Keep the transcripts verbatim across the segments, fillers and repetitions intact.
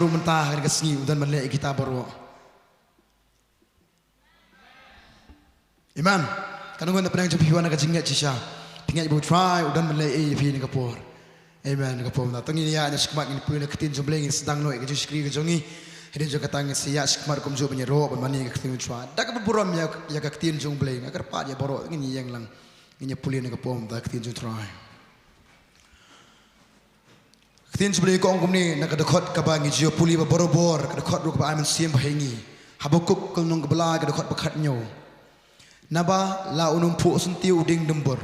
Ruh mynta ha kane ka sngi u don ban leh ïa kita baroh. Amen. Katno ngut na pdeng jong phi wan ha ka jingngeit shisha? Phi ngeit ba u Trai u don ban leh ei ïa phi ha kane ka por. Amen. Ha kane ka por mynta to ngin ïaid shakhmat, ngin pule na ka ktien jong U Blei, ngin sdang noh ïa ka jingshakri ka jong ngi. Hadien jong kata ngin sa ïaid shakhmat kumjuh ban ïaroh ban mane ïa ka ktien U Trai. Da kaba burom ïa, ïa ka ktien jong U Blei, nga kyrpad ïa baroh ngin ïeng lang. Ngin ïa pule na ka por mynta ka ktien jong U Trai. Ka ktien jong U Blei ka ong kumne na ka dkhot kaba ngi ju ïa pule ba barobor, ka dkhot ruh kaba ai mynsiem ba ha ngi. Habakuk ka lynnong kaba lai, ka dkhot ba khathynñiew. Naba la un ym phuh syntiew u dieng dymbur,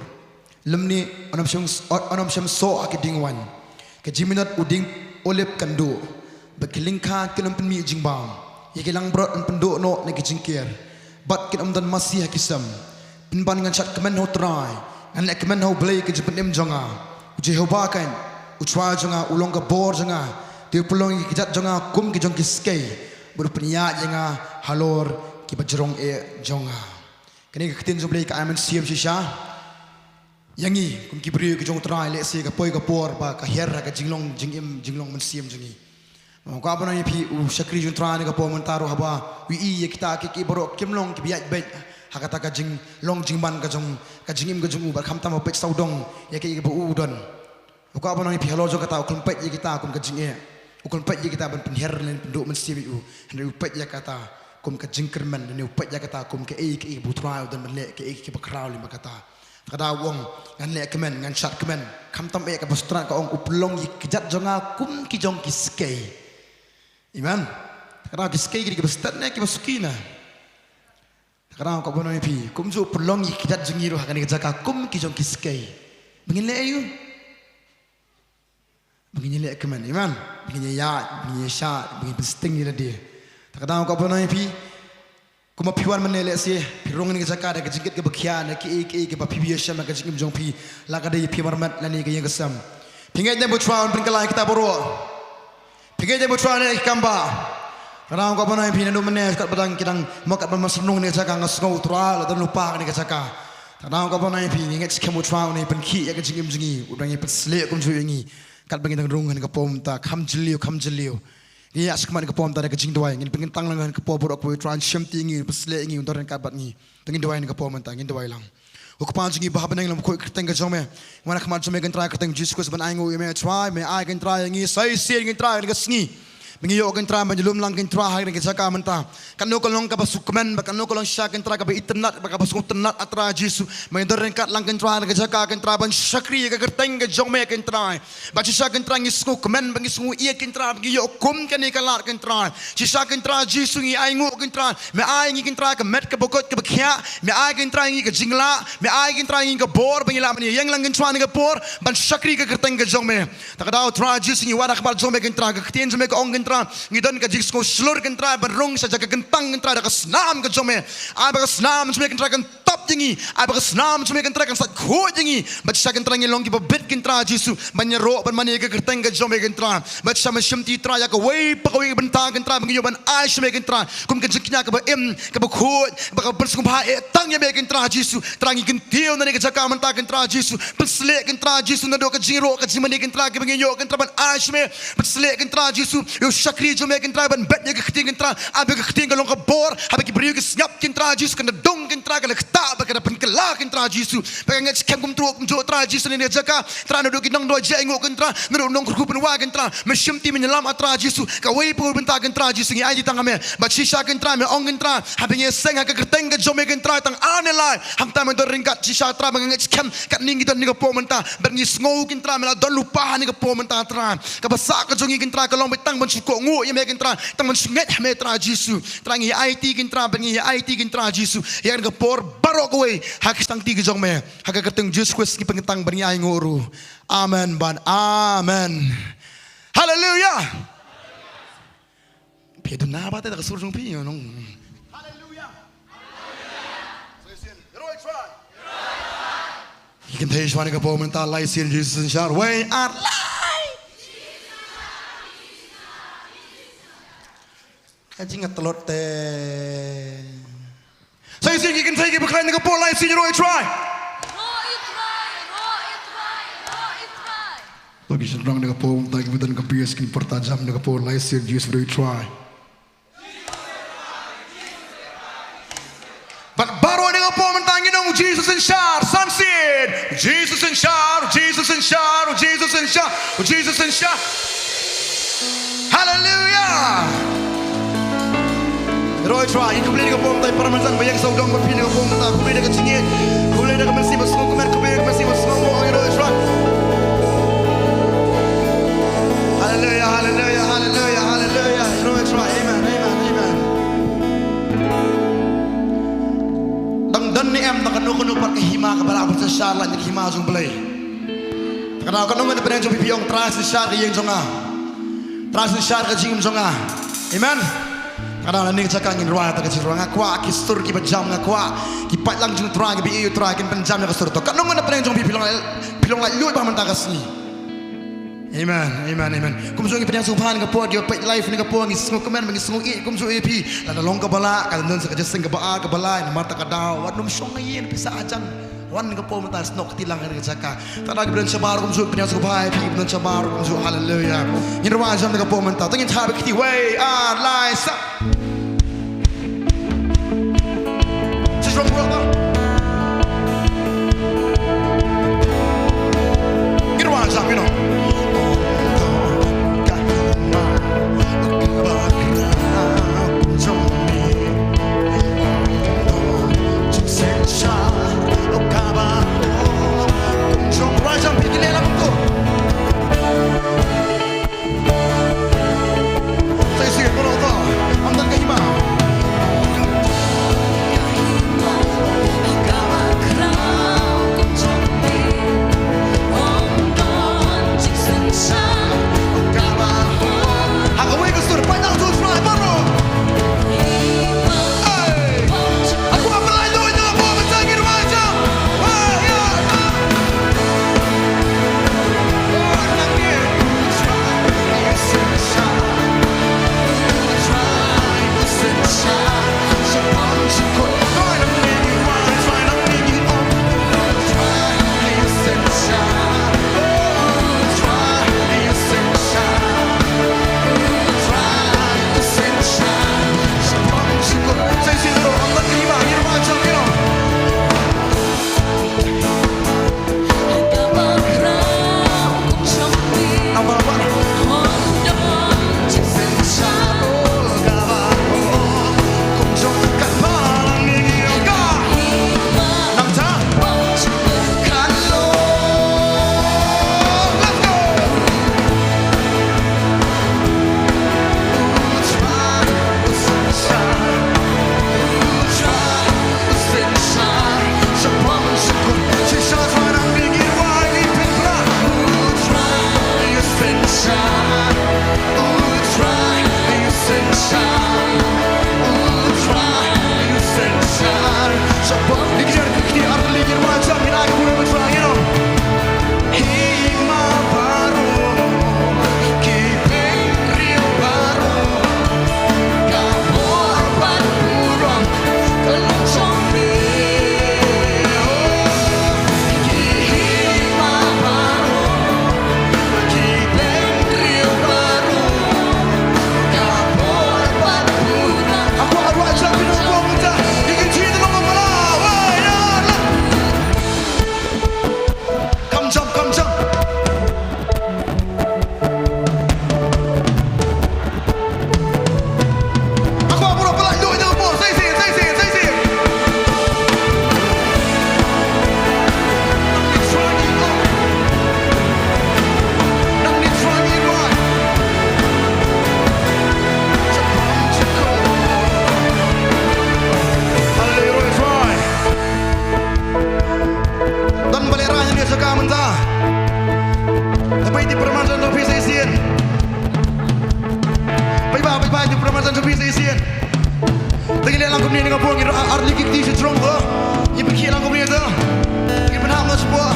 lymne un ym shym, un ym shym soh ha ki dieng waiñ. Ka jingminot u dieng olib kan duh, bad ki lyngkha kin ym pynmih jingbam. Ïa ki langbrot yn pynduh noh na ki jingker, bad kin ym don masi ha ki sem. Pynban ngan shad kmen ha U Trai, ngan leh kmen ha U Blei ka jingpynim jong nga. U Jehobah keiñ, U Trai jong nga, u long ka bor jong nga. Te u pynlong ïa ki kjat jong nga kum ki jong ki skei, bad u pynïaid ïa nga halor ki bajrong eh jong nga. Kane ka ktien jong U Blei ka ai mynsiem shisha ïa ngi kum ki briew ki jong U Trai, lehse ka poi ka por ba ka hiar ha ka jinglong jingim, jinglong mynsiem jong ngi. Nga kwah ban ong ïa phi, u shakri jong U Trai ha kane ka por mynta ruh haba u ïohi ïa kita kiei kiei baroh kim long kiba ïaid beit ha kata ka jinglong jingman ka jong, ka jingim ka jong u, bad khamtam ba peit sawdong ïa kiei kiei ba u don. Nga kwah ban ong ïa phi, halor jong kata u khlem peit ïa kita kum ka jingeh. U khlem peit ïa kita ban pynhiar lane pynduh mynsiem ïa u. Hynrei u peit ïa kata kum ka jingkyrmen, lane u peit ïa kata kum kaei kaei ba U Trai u don ban leh, kaei kaei ba khraw lem bad kata. Te ka daw u ong, ngan leh kmen, ngan shad kmen. Khamtam eh, kaba sngewtynnat ka ong u pynlong ïa ki kjat jong nga kum ki jong ki skei. Amen. Te ka daw ki skei ki dei kiba stet ne kiba suki ne? Te ka daw nga kwah ban ong ïa phi, kumjuh u pynlong ïa ki kjat jong ngi ruh ha kane ka jaka kum ki jong ki skei. Ba ngin leh aïu? Ba ngin ïaleh kmen, amen. Ba ngin ïaid, ba ngin ïashad, ba ngin pynsting ïa lade. Te ka daw nga kwah ban ong ïa phi, kumba phi wan mynne lehse phi rung ha kane ka jaka da ka jingkit kaba khia, da kiei kiei kiba phi ïashem ha ka jingim jong phi. La ka dei ïa phi marmet lane ka ïing ka sem. Phi ngeit ne ba U Trai un pynkylla ïa kita baroh? Phi ngeit ne ba U Trai un leh ïa ki kam bah? Te ka daw nga kwah ban ong ïa phi, naduh mynne katba dang ki dang mo, katba ma shnong ne ka jaka nga sngew U Trai la don lypa ha kane ka jaka. Te ka daw nga kwah ban ong ïa phi, ngi ngeit skhem U Trai un ïa pynkhih ïa ka jingim jong ngi, u dang ïa pynsleh kumjuh ïa ngi. Katba ngi dang rung ha kane ka por mynta, kham jylliew, kham jylliew. Ngi ïaid shakhmat ha kane ka por mynta da ka jingduwai, ngin pynkyntang lang ha kane ka por baroh kaba U Trai un shimti ïa ngi, un pynsleh ïa ngi, un don ryngkat bad ngi. Te ngin duwai ha kane ka por mynta, ngin duwai lang. Ko Kpa jong ngi ba ha bneng, la kyrteng ka jong me. Wan ha khmat jong me ko Trai, ha ka kyrteng Jisu Khrist ban ainguh ïa me Trai, me ai ko Trai ïa ngi sa shisien ko Trai ha kane ka sngi. Ba ngi ïoh ko Trai ban ïalum lang ko Trai ha kane ka jaka mynta. Katno ka long kaba sngewkmen, bad katno ka long shisha ko Trai kaba itynnad, bad kaba sngewtynnad ah Trai Jisu. Ba ngi don ryngkat lang ko Trai ha kane ka jaka ko Trai ban shakri ïa ka kyrteng ka jong me ko Trai. Bad shisha ko Trai ngi sngewkmen, bad ngi sngewieit ko Trai, ba ngi ïoh kum kane ka lad ko Trai. Shisha ko Trai Jisu ngi ainguh ko Trai. Me ai ïa ngi ko Trai ka met kaba koit kaba khiah. Me ai ko Trai ïa ngi ka jinglah. Me ai ko Trai ïa ngi ka bor ba ngi lah ban ïeng lang ko Trai ha kane ka por ban shakri ïa ka kyrteng ka jong me. Te ka daw Trai Jisu ngi wan ha khmat jong me ko Trai, ka ktien jong me ka ong ko Trai, ngi don ka jingsngew shlur ko Trai ban rung sha jaka kyntang ko Trai da ka snam ka jong me. Ai ba ka snam jong me ko Trai kan tap ïa ngi. Ai ba ka snam jong me ko Trai kan sait khuid ïa ngi. Bad shisha ko Trai ngin long kiba bit ko Trai Jisu ban ïaroh ban mane ïa ka kyrteng ka jong me ko Trai. Bad shisha me shimti Trai ïa kawei pa kawei ka bynta ko Trai ba ngi ïoh ban ai sha me ko Trai kum ka jingkñia kaba im, kaba khuid, bad kaba pynsngewbha eh tang ïa me ko Trai Jisu. Trai ngi kyntiew na kane ka jaka mynta ko Trai Jisu. Pynsleh ko Trai Jisu naduh ka jingïaroh ka jingmane ko Trai kaba ngi ïoh ko Trai ban ai sha me. Pynsleh ko Trai Jisu ïa u shakri jong me ko Trai ban bet ïa ka ktien ko Trai. Ai ba ka ktien ka long ka bor, haba ki briew ki sngap ko Trai Jisu kan da dung ko Trai, kan da ktah bad kan da pynkylla ko Trai Jisu. Bad nga ngeit skhem kumjuh kumjuh Trai Jisu ha kane ka jaka. Trai naduh ki nongdonkam jingïainguh ko Trai, naduh u nongkyrkhu pynwai ko Trai, me shimti me ïalam ah Trai Jisu. Kawei pa kawei ka bynta ko Trai Jisu ngi aiti tang ha me. Bad shisha ko Trai me ong ko Trai, haba ngi ïaseng ha ka kyrteng ka jong me ko Trai tang ar ne lai, hangta me don ryngkat shisha Trai, ba nga ngeit skhem katne ngi don ha kane ka por mynta bad ngi sngew ko Trai me la don lypa ha kane ka por mynta Trai. Kaba sah ka jong ngi ko Trai ka long beit tang ban shu kohnguh ïa me ko Trai, tang ban shu ngeit ha me Trai Jisu. Trai ngi aiti ko Trai, bad ngi aiti ko Trai Jisu ïa kane ka por baroh kawei ha ka shangti ka jong me. Ha ka kyrteng Jisu Khrist ngi pynkyntang bad ngi ainguh ruh. Amen bad amen. Haleluia. Phi duna ba te da ka sur jong phi, you know. Haleluia. Ki kynthei shuwa ha kane ka por mynta, lai sien Jisu synshar, wei ar lai. Ka jingïatlot te. Sa shisien ki kynthei kiba khlaiñ ha kane ka por, lai sien, roh ïa u Trai. Roh ïa u Trai, roh ïa u Trai, roh ïa u Trai. Ki shynrang na ka por mynta kiba don ka base kin pyrta jam na ka por lai sir Jesus very try. Bad baroh na ka por mynta ngi ong Jesus in shar, san sien. Jesus in shar, Jesus in shar, Jesus in shar, Jesus in shar. Hallelujah. Roy try, khublei na ka por mynta para mynta ba ïa ka sawdong ba phi na ka por mynta, khublei da ka jingngeit, khublei da ka mynsiem ba sngewkmen, khublei da ka mynsiem ba sngewbha, Roy try. Hallelujah, hallelujah, hallelujah, hallelujah. Roy try. Amen, amen, amen. Dang don ne em da kano kano pat ka hima kaba lah ban synshar lait na ka hima jong U Blei. Te kata kano kano pyneng jong phi phi ong Trai synshar ka ïing jong nga. Trai synshar ka jingim jong nga. Amen. Te kata na ning jaka ngin rwai ta ka jingruh nga kwah ki sur kiba jam nga kwah ki paidlang jong U Trai kiba ïeit ïa U Trai kin pynjam ïa ka sur to. Kano kano pyneng jong phi phi long phi long lait luid ba mynta ka sngi. Amen, amen, amen. Kumjuh ngi pdiang sngewbha na ka por, ngi peit live na ka por, ngi sngewkmen, ngi sngew ïeit, kumjuh ïa phi. Lada long kaba lah, ka don sa ka jingïaseng kaba ar, kaba lai, namar ta ka daw, wat nym shong na ïing, phi sa hajan. Wan na ka por mynta snoh kti lang ha ka jaka. Te da ki pdiang shabar, kumjuh, pdiang sngewbha ïa phi, pdiang shabar, kumjuh, haleluya. Ngin rwai jam na ka por mynta, te ngin thap kti, wei, ar, lai, sa. Don ba leh rah ïa ka jaka mynta. Te peit tip pyrman jan jong phi sa shisien. Peit ba, peit ba, tip pyrman jan jong phi sa shisien. Te ngi leh lang kumne na ka por ngi ar, ar liki kti sha jrong ko. Ngi pynkhih lang kumne te. Ngi pynhap noh shapoh.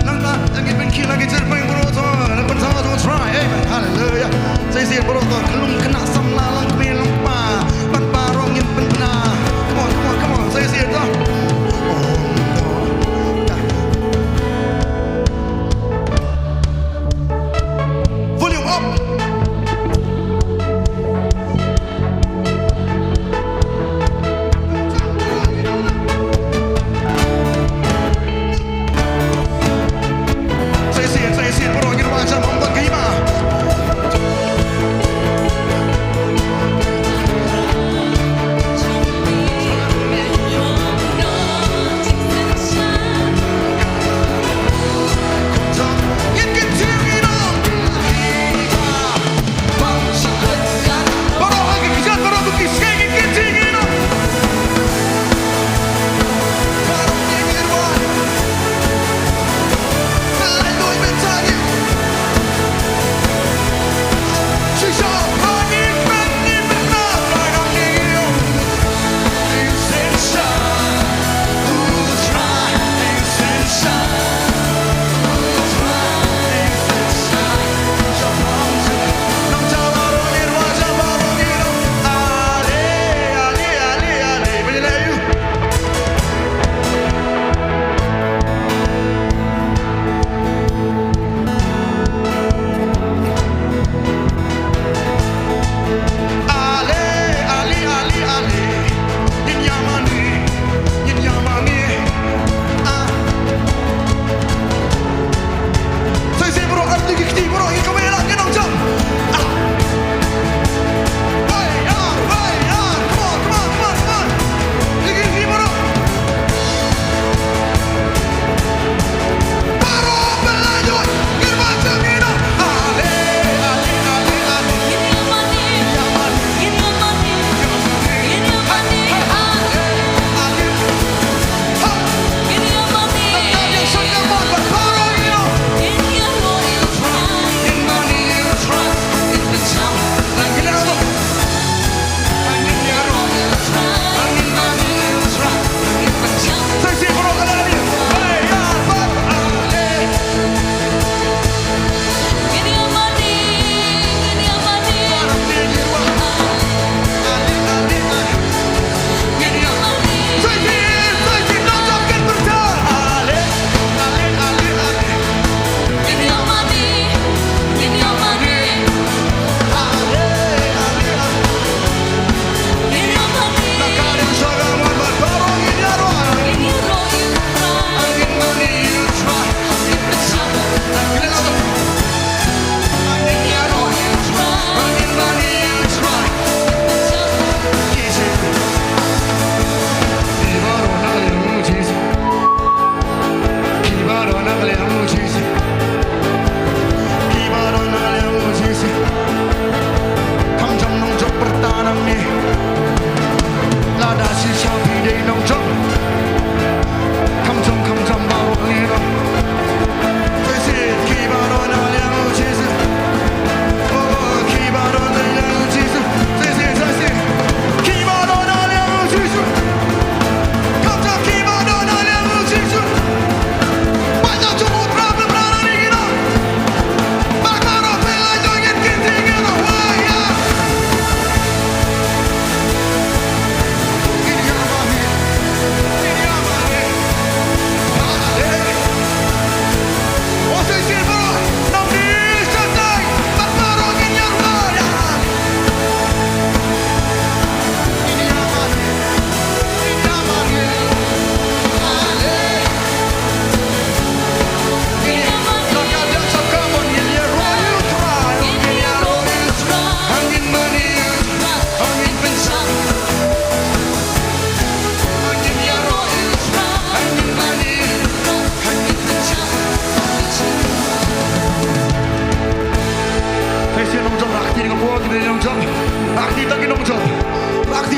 Nangta ngi pynkhih lang ki jyrpeng baroh to. Ngi pynthang lang to try. Amen. Hallelujah. Sa shisien baroh to. Ka lum khynnah samla lang kmie lang kpa. Bad baroh ngin pynbna. Come on, come on, come on. Sa shisien to. Oh, oh.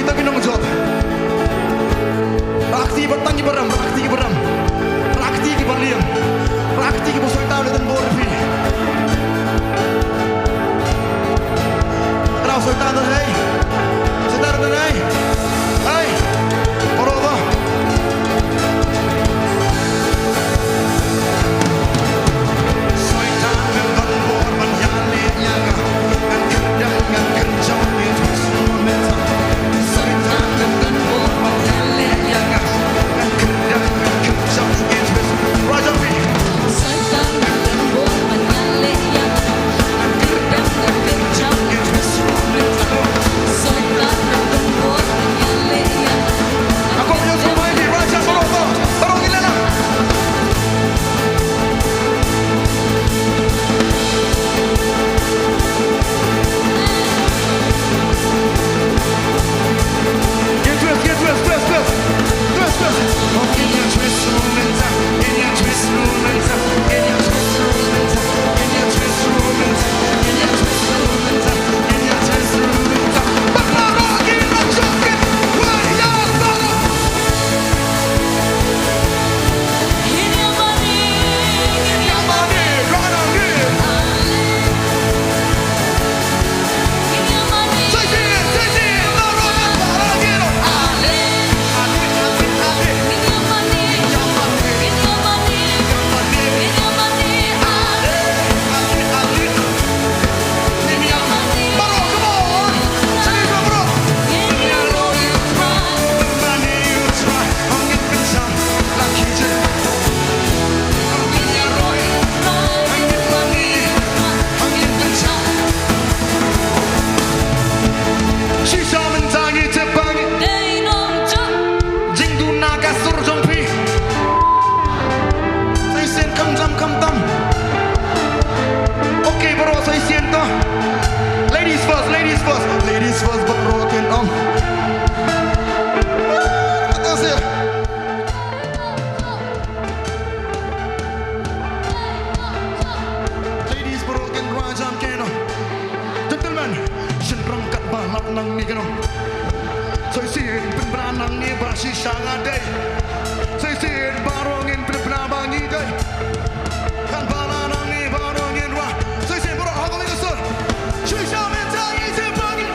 Tang ki nongjop. Rakti ba tang ki baram, rakti ki baram. Rakti ki baram. Rakti ki ba soi tang le tang bor phi. Kena soi tang hei. Soi tang hei. Hei. Baroh ba. Shisien kham jam kham tam. Okay, baroh shisien to. Ladies first, ladies first, ladies first, baroh kin ong. Kata sih. Ladies, baroh kin rwai jam kano. Gentlemen, shynrang katba lap nangne kano. Shisien pynbna nangne ba shisha nga dei. Shisien baroh ngin pynbna ba ngi dei. Katba lap nangne baroh ngin rwai. Shisien baroh ha ka liang ka sur. Shisha mynta ngi jempa ngi.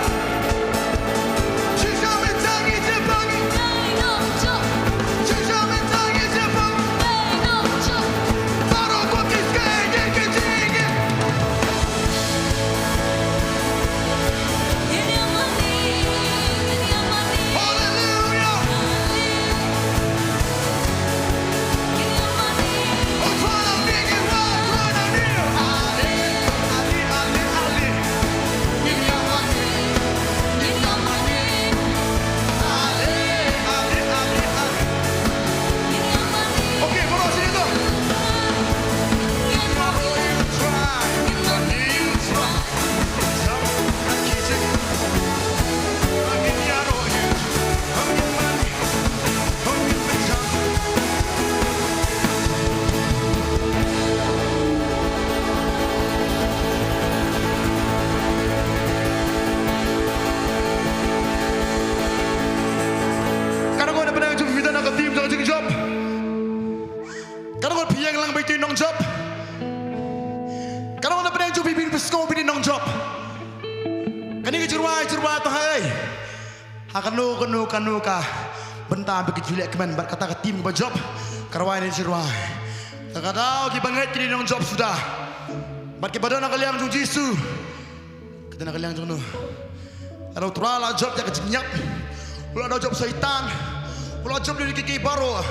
Kano kano na pdeng jong phi na ka team jong ka jingjop. Kano kano phi ïeng lang ba ïa ki nongjop. Kano kano na pdeng jong phi phi phi sngewbha ïa ki nongjop. Kane ka jingrwai jingrwai tang hei. Ha kano kano kano ka bynta ba ki ju leh kmen bad kata ka team kaba jop ka rwai ne jingrwai. Ka ka daw kiba ngeit ki dei nongjop suda. Bad kiba don ha ka liang jong Jisu. Ka don ha ka liang jong no. Lada u Trai u la jop ïa ka jingïap, u la da jop Soitan, u la jop ïa ki ki baroh.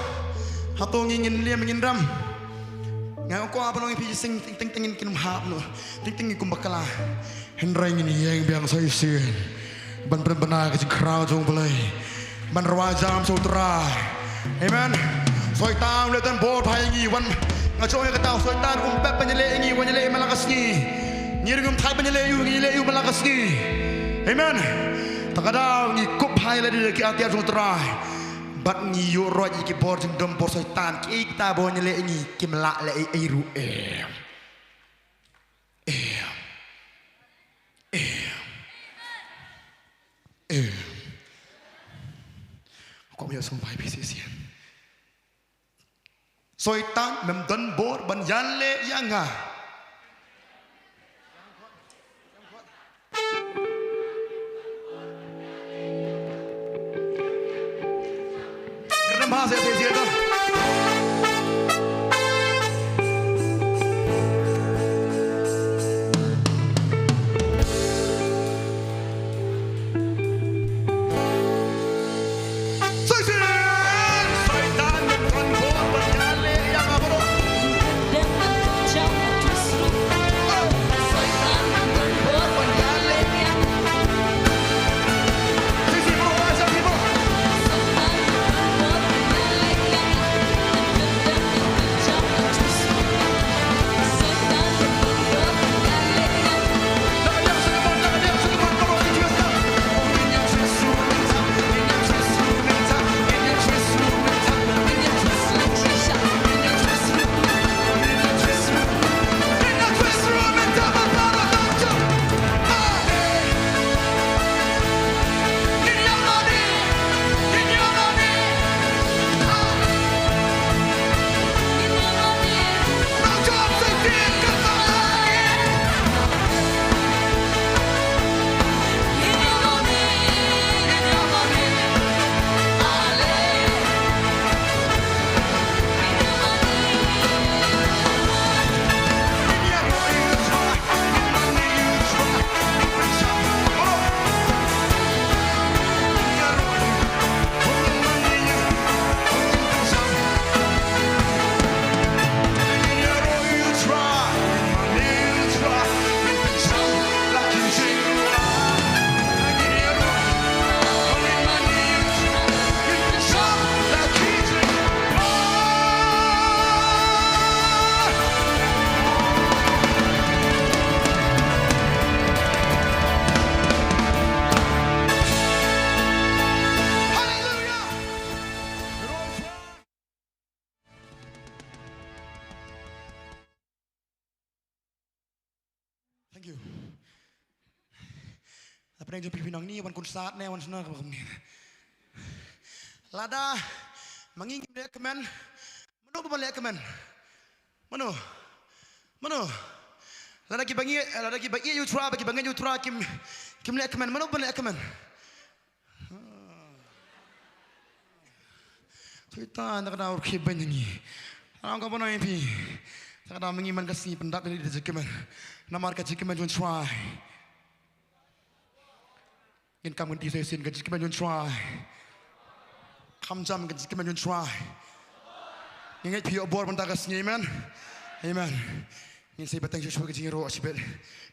Hato ngi ngin liam ngin ram? Nga kwah ban ong ïa phi shisien teng teng teng ngin kin ym hap noh. Teng teng ngin kum bakla. Hynrei ngin ïeng biang sa shisien ban pynbna ka jingkhraw jong U Blei, ban rwai jam sa U Trai. Amen. Soitan u leh tang bor bha ïa ngi, wan. Nga shu ong ïa kata, Soitan um pep ban ïaleh ïa ngi, wan ïaleh ïa ma la ka sngi. Ngi ruh ngim thait ban ïaleh ïa u, ngi ïaleh ïa u ma la ka sngi. Amen. Ta ka daw ngi kup bha ïa lade da ki atiar jong U Trai. Bad ngi ïuh roit ïa ki bor jingdom bor Soitan, kiei kita ba wan ïaleh ïa ngi, kim lah leh ei ei ruh em. Em. Em. Em. Ïa sngewbha phi shisien. Soitan, mem don bor ban ïaleh ïa nga. Kren bha shisien to. Thank you. Hapdeng jong phi phi nang ni wan konsert ne wan sna ka kumne. Lada ma ngi ngim leh kmen, mano ba leh kmen? Mano? Mano? Lada ki ba ngi, lada ki ba ngi U Trai, ba ki ba ngi U Trai kim, kim leh kmen, mano ba leh kmen? Tui ta na ka daw ki ba ngi. Ang ka ba ngi phi. Ta ka daw ma ngi man ka sngi pyndap ïa ka jingkmen. Namar ka jingkmen jong U Trai. Ngin kam ngin ti sa shisien ka jingkmen jong U Trai. Kham jam ka jingkmen jong U Trai. Ngin ngeit phi ïoh bor mynta ka sngi, amen. Amen. Ngin sa ïa bteng shuh shuh ka jingïaroh shibit.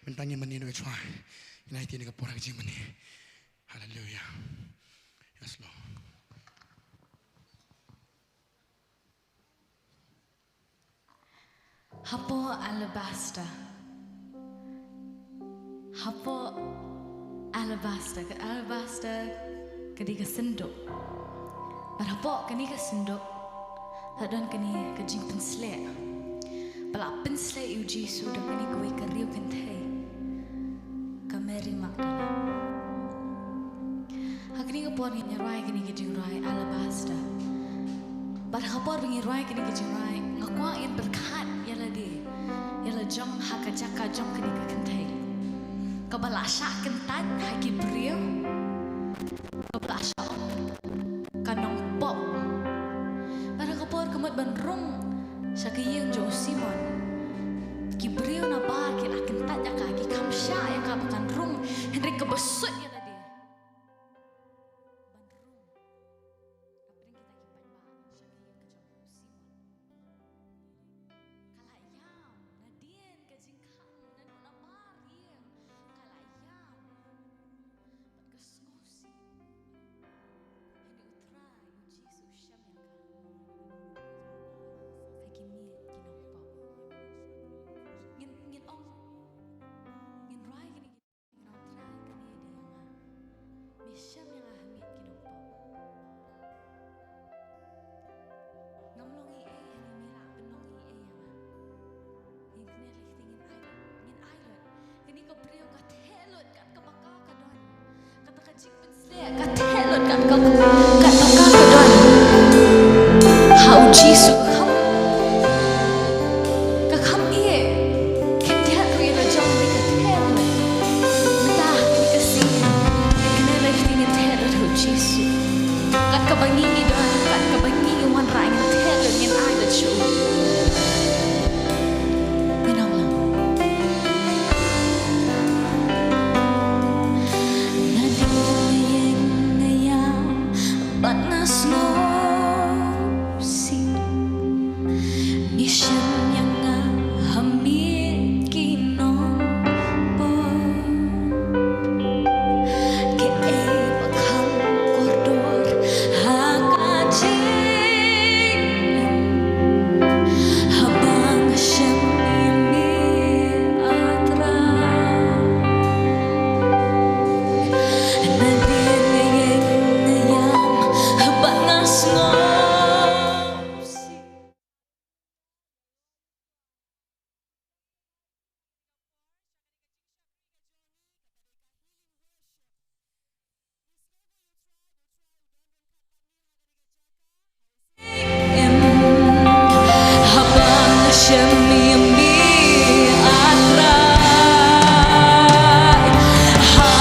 Mynta ngin mane noh ïa U Trai. Ngin aiti ïa ka por ka jingmane. Hallelujah. Yes, Lord. Hapoh alabaster. Hapoh alabaster. Ka alabaster ka dei ka synduk. Bad hapoh kane ka synduk la don kane ka jingpynsleh. Ba la pynsleh ïa u Jisu da kane kawei ka riew kynthei. Ka Mary Magdalene. Ha kane ka por ngin ïa rwai kane ka jingrwai alabaster. Bad ha ka por ba ngin rwai kane ka jingrwai, nga kwah ngin pyrkhat ïa lade, ïa la jong ha ka jaka jong kane ka kynthei. Kaba la shah kyntait ha ki briew. Kaba la shah ong ka nongpop. Bad ha ka por ka mut ban rung sha ka ïing jong u Simon, ki briew na bar ki la kyntait ïa ka, ki kham shah ïa ka ba kan rung, hynrei kaba sut ïa lade ban rung hapdeng kita ki paidbah sha ka ïing ka jong u Simon. Ka la ïam, nadien ka jingkhang naduh na bar ïing, ka la ïam. Bad ka sngewsih. Hynrei U Trai, U Jisu u shem ïa ka. Ha ki miej ki nongpop. Ngin, ngin ong, ngin rwai kine ki Ngan try kane de ïa nga. Me shem ïa nga ha miej ki nongpop. Ngam long ei ei, hynrei me lah pynlong ei ei ïa nga. Ngin kynnoh lei te ngin ai lut, ngin ai lut. Kane ka briew ka theh lut kat kaba ka ka don. Kata ka jingpynsleh ka theh lut kat ka, kat kaba ka ka don. Jisu ka kham, ka kham ïeh. Khyndiat ruh ïa la jong ngi ka theh. Mynta ha kane ka sngi, kane la ïa kane ngin theh lut ha u Jisu. Kat kaba ngi ngi don, kat kaba ngi ngi wanrah, ngin theh lut, ngin ai lut sha u. Ngi nang lang. Nadien nga ïeng nga ïam bad nga sngewsih. Ngi shem ïa nga ha miej ki nongpop. Kaei ba kham kordor ha ka jingim, haba nga shem ïa me, A Trai. Nadien nga ïeng nga ïam bad nga sngewsih. Haba nga shem ïa me, A Trai, ha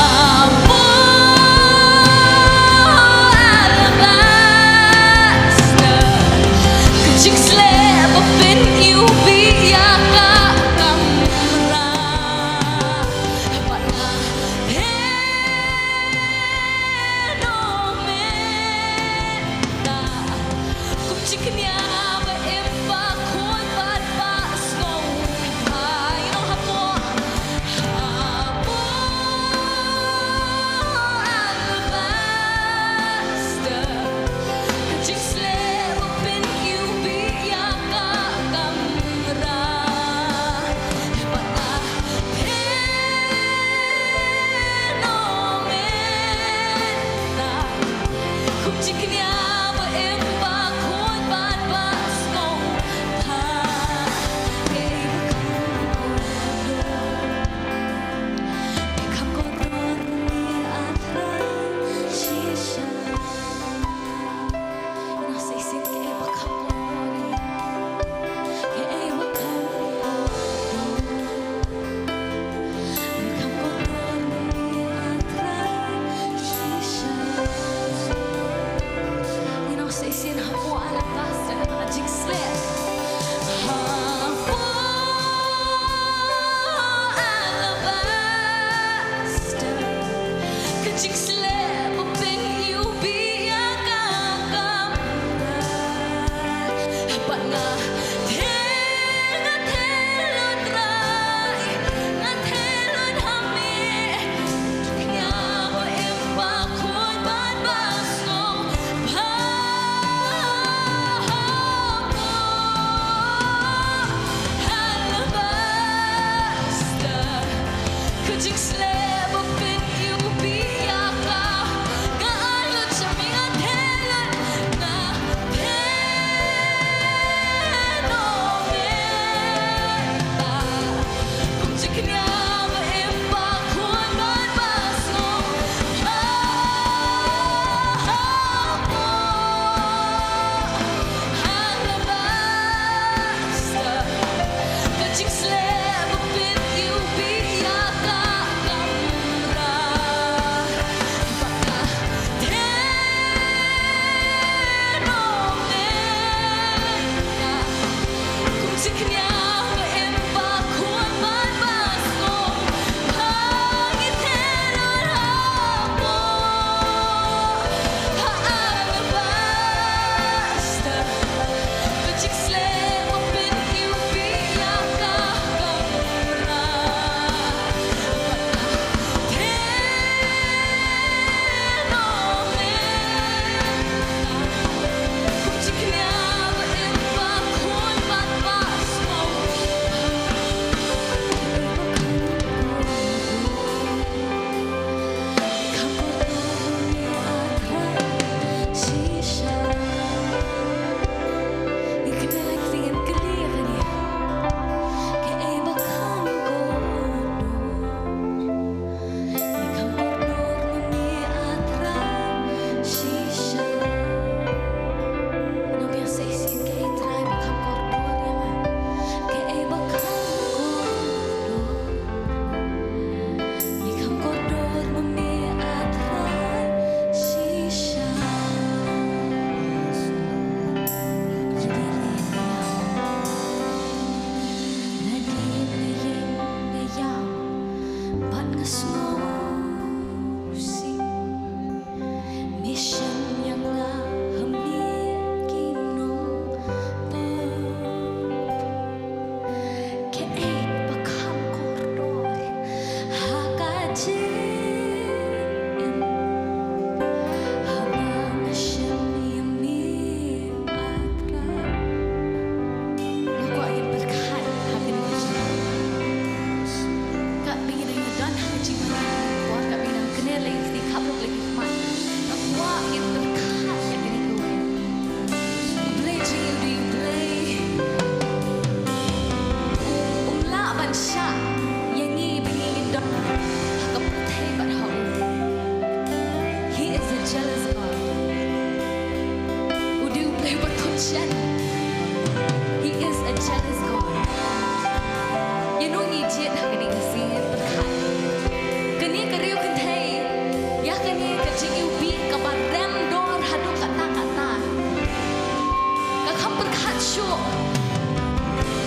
u alabaster, ka jingsleh ba phin ïohi ïa ka kamra. Haba nga Kum jingkñia ba im ba khuid bad ba sngewbha, you know, hapoh, hapoh alabaster. Ka jingsleh ba phin ïohi ïa ka kamra. Bad nga Ka jingsleh ba phin ïohi ïa ka kamra. Bad nga theh, nga theh lut Trai, nga theh lut ha me. Kñia ba im ba khuid bad ba sngewbha. Alabaster. Ka jingsleh ba phin ïohi ïa ka He is a jealous God. Ïa no ngi jied ha kane ka sngi pyrkhat. Kane ka riew kynthei ïa kane ka jingiwbih kaba rem dor haduh katta katta. Ka kham pyrkhat shuh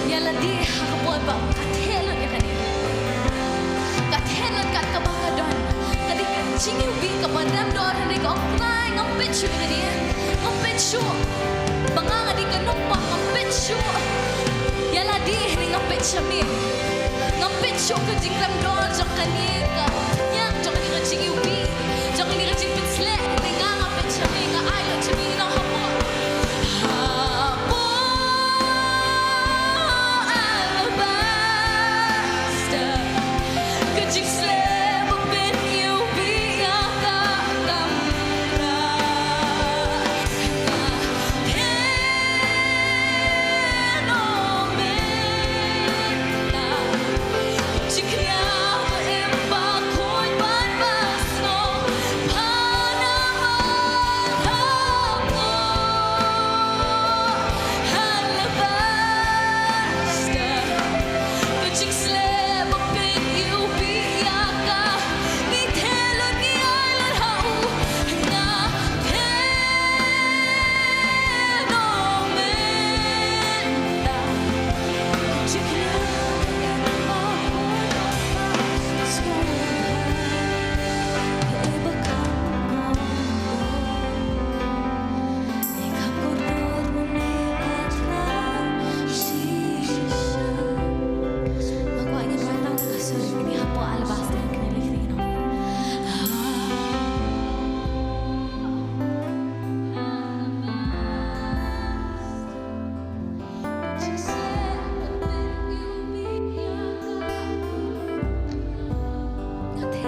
ïa lade ha ka por ba ka theh lut ïa kane. Ka theh lut kat kaba ka don. Ka dei ka jingiwbih kaba rem dor, hynrei ka ong, Trai, ngam peit shuh ïa kane. Ngam peit shuh ba nga nga dei ka nongpop, ngam peit shuh ïa lade, hynrei nga peit sha me. Ngam peit shuh ka jingrem dor jong kane ka, ïa jong kane ka jingiwbih, jong kane ka jingpynsleh, hynrei nga nga peit sha me, nga ai lut sha me, nga hapoh. Hapoh alabaster. Ka jingsleh ba pyniwbih ïa ka kamra. Nga theh noh mynta. Ka jingkñia ba im ba khuid bad ba sngewbha na hapoh alabaster. Ka jingsleh ba pyniwbih ïa ka, ngi theh lut, ngi ai lut ha u. Nga theh noh mynta. Ka jingkñia ba im ba khuid bad ba sngewbha. Kaei ba kham kordor. Kaei ba kham kordor ma me, ah Trai, shisha. Nga kwah ngin rai tang da ka sur kine hapoh alabaster kine lei kine, no. Nga theh,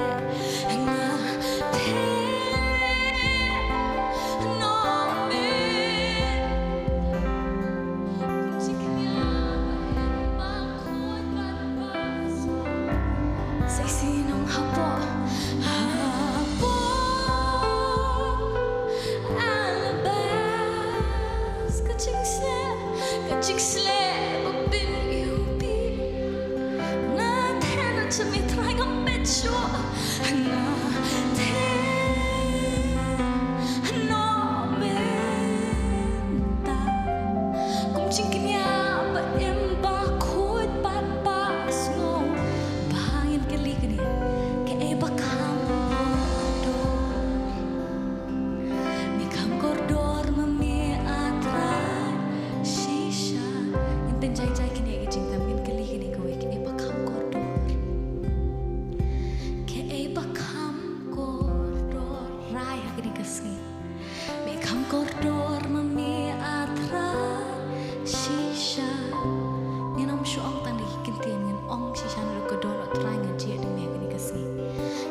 nga theh noh mynta. Ka jingkñia ba im ba khuid bad ba sngewbha. Sa shisien nong hapoh, hapoh alabaster. Ka jingsleh, ka jingsleh ba pyniwbih. Nga theh noh sha me Trai, ngam peit shuh. Nga theh noh mynta. Kum jingkñia ba im ba khuid bad ba sngewbha. Ngin kylli kane. Kaei ba kham kordor. Me kham kordor ma me, ah Trai, shisha. Ngin pynjai jai kine ki jingtem, ngin kylli kine kawei, kaei ba kham kordor. Kaei ba kham kordor. Rai ha kane ka sngi. Me kham kordor ma me, ah Trai, shisha. Ngin ym shu ong tang da ki ktien, ngin ong shisha naduh ka dohnud Trai, nga jied ïa me ha kane ka sngi.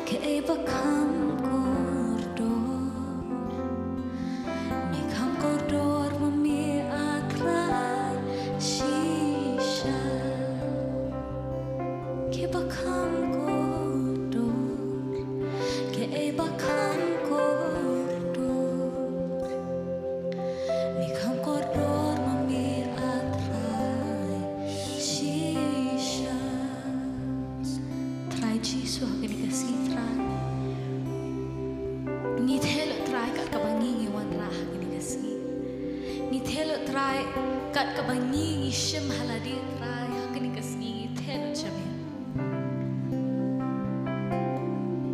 Kaei ba kham kordor. Me kham kordor ma me, ah Trai, shisha. Kaei ba kham kordor. Kaei ba kham kordor. Me kham kordor ma me, ah Trai, shisha. Trai Jisu, ha kane ka sngi Trai, ngi theh lut Trai kat kaba ngi ngi wanrah ha kane ka sngi. Ngi theh lut Trai kat kaba ngi ngi shim ha lade Trai, ha kane ka sngi ngi theh lut sha me.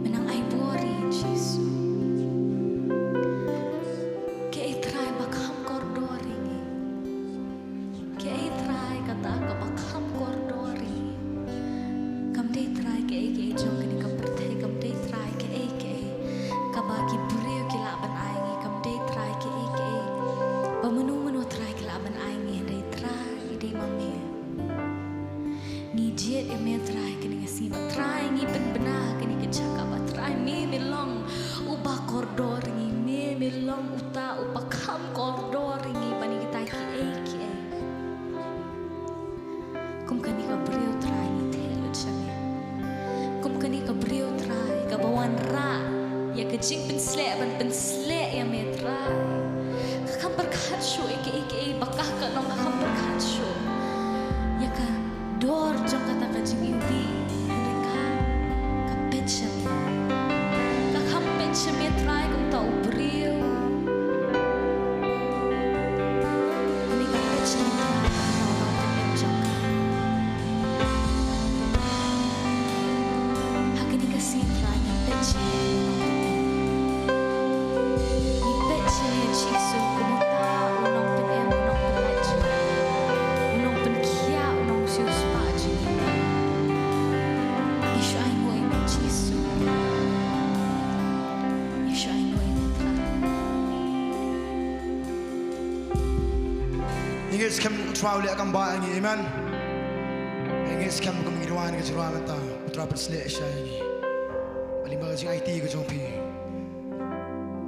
Me nang ai bor ïa ngi Jisu. Kaei Trai ba kham kordor ïa ngi. Kaei Trai kata kaba kham kordor ïa ngi. Kam dei Trai kaei kaei jong kane ka pyrthei, kam dei Trai kaei kaei kaba ki briew ki lah ban ai ngi, kam dei Trai kaei kaei ba mano mano Trai ki lah ban ai ngi, hynrei Trai dei ma me. Ngi jied ïa me Trai kane ka sngi, ba Trai ngi pynbna kane ka jaka ba Trai me me long uba kordor ïa ngi, me me long uta uba kham kordor ïa ngi ban ïa kita kiei kiei. Kum kane ka briew Trai ngi theh lut sha me. Kum kane ka briew Trai kaba wanrah ïa ka jingpynsleh ban pynsleh ïa me Trai. Ka Kham pyrkhat shuh ïa kaei kaei ba ka ka long, kham pyrkhat shuh ïa ka dor jong kata ka jingiwbih. Hynrei ka, ka peit sha me. Ka kham peit sha me Trai kumta u briew. Hynrei ka peit sha me Trai kumta u nongpynim jong ka. Ha kane ka sngi Trai ngi peit sha me. Ngi peit sha me Jisu kum uta u nongpynim, u nongpynlait jong ngi, u nongpynkhiah, u nongsiewspah jong ngi. Ngi shu ainguh ïa me Jisu. Ngi shu ainguh ïa me Trai. Ngi ngeit skhem U Trai u leh kam ba ngi, amen. Ngi ngeit skhem kum ngi rwai ka jingrwai mynta, U Trai pynsleh sha ngi. Ba lyngba ka jingaiti ka jong phi.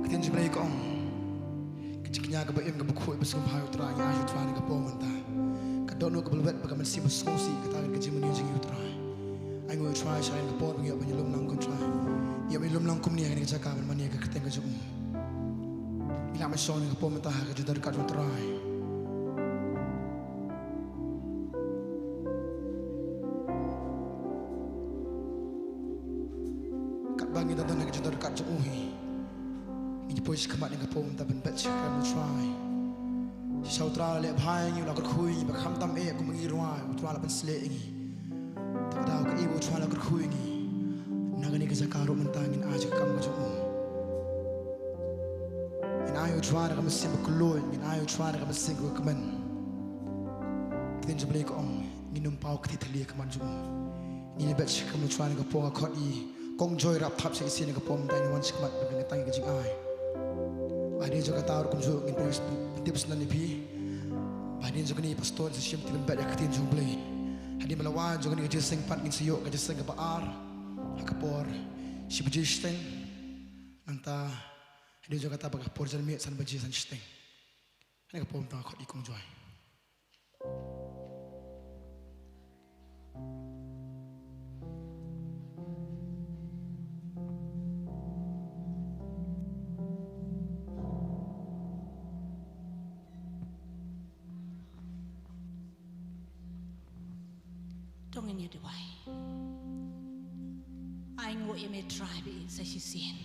Ka ktien jong U Blei ka ong, ka jingkñia kaba im kaba khuid ba sngewbha ïa U Trai, ngi ai U Trai ha kane ka por mynta. Ka dohnud kaba lwet bad ka mynsiem basngewsih, kata ka jingmane jong ngi U Trai. Ainguh U Trai sha kane ka por ba ngi ïoh ban ïalum lang ko Trai. Ïoh ban ïalum lang kumne ha kane ka jaka ban mane ïa ka kyrteng ka jong U. Ngi lah ban shong ha kane ka por mynta ha ka jingdon ryngkat jong U Trai. Katba ngi dang don ha ka jingdon ryngkat jong U hi, ngin ïa poi sha khmat ïa ka por mynta ban beit sha ka kyrteng U Trai. Shisha U Trai u la leh bha ïa ngi, u la kyrkhu ïa ngi ba khamtam eh kumba ngi rwai, U Trai u la pynsleh ïa ngi. Te ka daw kaei ba U Trai u la kyrkhu ïa ngi, na kane ka jaka ruh mynta ngin ai sha ka kam ka jong U. Ngin ai U Trai da ka mynsiem bakhuid, ngin ai U Trai da ka mynsiem bakhuid. Ka ktien jong U Blei ka ong, ngin ym paw kti thylli ha khmat jong U. Ngin ïa beit sha ka kam U Trai ha kane ka por, ka khot i Kong Joy Rapthap sha isien ha kane ka por mynta, ngin wan sha khmat ban pynkyntang ïa ka jingai. Ba hadien jong kata ruh kumjuh ngin pyn-, pyntip sngewbha ïa phi. Ba hadien jong kane i pastor sa shim kti ban beit ïa ka ktien jong U Blei. Hadien ba la wan jong kane ka jingïaseng pat ngin sa ïoh ka jingïaseng kaba ar ha ka por shi baje shiteng. Nangta hadien jong kata ba ka por janmiet san baje san shiteng. Kane ka por mynta ka khot i Kong Joy. To ngin ïa duwai. Ainguh ïa me Trai baieit sa shisien.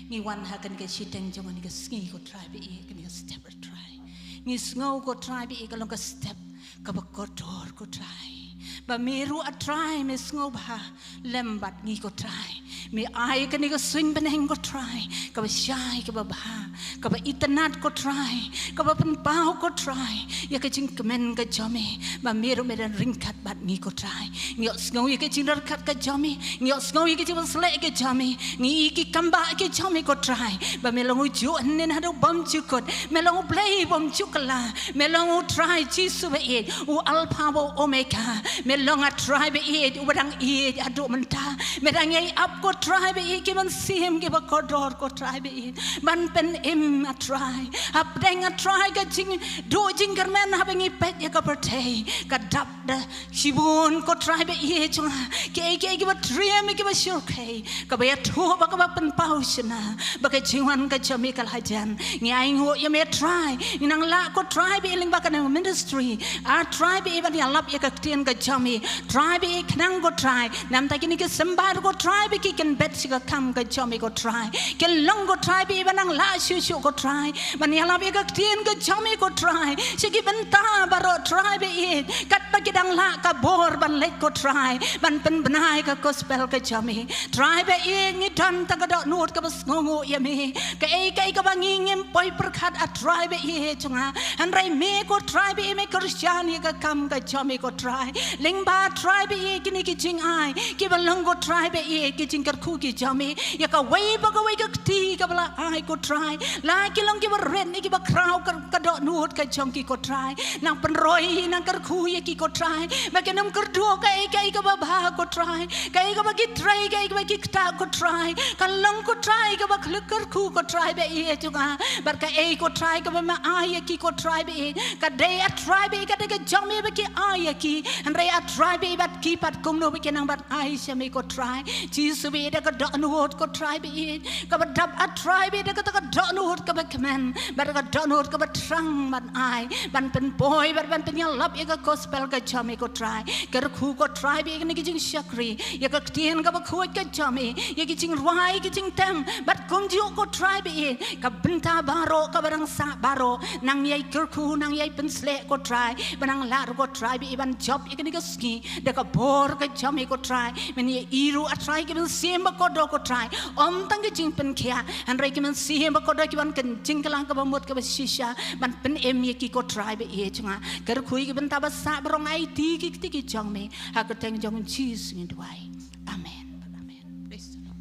Ngi wan ha kane ka shiteng jong kane ka sngi ko Trai baieit, kane ka step ko Trai. Ngi sngew ko Trai baieit ka long ka step kaba kordor ko Trai. Ba me ruh a Trai me sngewbha lem bad ngi ko Trai. Me ai kane ka suiñ bneng ko Trai, kaba shai kaba bha, kaba itynnad ko Trai, kaba pynpaw ko Trai ïa ka jingkmen ka jong me, ba me ruh me dang ryngkat bad ngi ko Trai. Ngi ïohsngew ïa ka jingryngkat ka jong me, ngi ïohsngew ïa ka jingpynsleh ka jong me, ngi ïohi ki kambah ki jong me ko Trai, ba me long u juh hynnin haduh bymjukut, me long U Blei bymjukut la, me long U Trai Jisu baieit, u Alpha bad u Omega, me long a Trai baieit uba dang ïeit haduh mynta. Me dang ïai ap ko Trai baieit ki mynsiem kiba kordor ko Trai baieit ban pynim a Trai. Hapdeng a Trai ka jingduh jingkyrmen haba ngi peit ïa ka pyrthei ka dap da shibun ko Trai baieit jong nga. Kiei kiei kiba triem kiba shyrkhei kaba ïathuh bad kaba pynpaw shynna ba ka jingwan ka jong me ka la jan. Ngi ainguh ïa me Trai, ngi nang lah ko Trai baieit lyngba kane ka ministry, a Trai baieit ban ïalap ïa ka ktien ka jong me Trai baieit, khnang ko Trai namar kine ki symbai ko Trai baieit ki kynbeit sha ka kam ka jong me ko Trai. Kin long ko Trai baieit ba nang lah shuh shuh ko Trai ban ïalap ïa ka ktien ka jong me ko Trai sha ki bynta baroh Trai baieit, katba ki dang lah ka bor ban leit ko Trai ban pynbna ïa ka gospel ka jong me. Trai baieit, ngi don tang ka dohnud kaba sngewnguh ïa me. Kaei kaei kaba ngi ngim poi pyrkhat a Trai baieit jong nga, hynrei me ko Trai baieit me kyrshan ïa ka kam ka jong me ko Trai. Lyngba Trai baieit kine ki jingai kiba long ko Trai baieit ki jingkyrkhu ki jong me ïa kawei pa kawei ka kti kaba la ai ko Trai. La ki long kiba rit ne kiba khraw ka, ka dohnud ka jong ki ko Trai. Nang pynroi, nang kyrkhu ïa ki ko Trai ba kin ym kyrduh kaei kaei kaba bha ko Trai. Kaei kaba ki trei, kaei kaba ki ktah ko Trai, ka long ko Trai kaba khlem kyrkhu ko Trai baieit jong nga. Bad kaei ko Trai kaba me ai ïa ki ko Trai baieit, ka dei a Trai baieit, ka dei ka jong me ba ki ai ïa ki. Hynrei a Trai baieit bad ki pat kumno ba ki nang ban ai sha me ko Trai. Jisu baieit da ka dohnud ko Trai ba ïeit, kaba dap ah Trai ba ïeit da kata ka dohnud kaba kmen, bad da ka dohnud kaba thrang ban ai, ban pynpoi, bad ban pynïalap ïa ka gospel ka jong me ko Trai. Kyrkhu ko Trai ba ïeit ïa kine ki jingshakri, ïa ka ktien kaba khuid ka jong me, ïa ki jingrwai, ïa ki jingtem, bad kumjuh ko Trai ba ïeit, ka bynta baroh, kaba dang sah baroh, nang ïai kyrkhu, nang ïai pynsleh ko Trai, ba nang lah ruh ko Trai ba ïeit ban jop ïa kane ka sngi, da ka bor ka jong me ko Trai. Men ïa i ruh ah Trai ki mynsiem ba kordor ko Trai, ym tang ki jingpynkhiah, hynrei ki mynsiem ba kordor ki wan ken jingkylla kaba mut kaba shisha ban pynim ïa ki ko Trai ba ïeit jong nga. Kyrkhu ïa ki bynta ba sah baroh, nga aiti ki kti ki jong me ha ka kyrteng jong Jisu ngi duwai. Amen. Amen. Praise the Lord.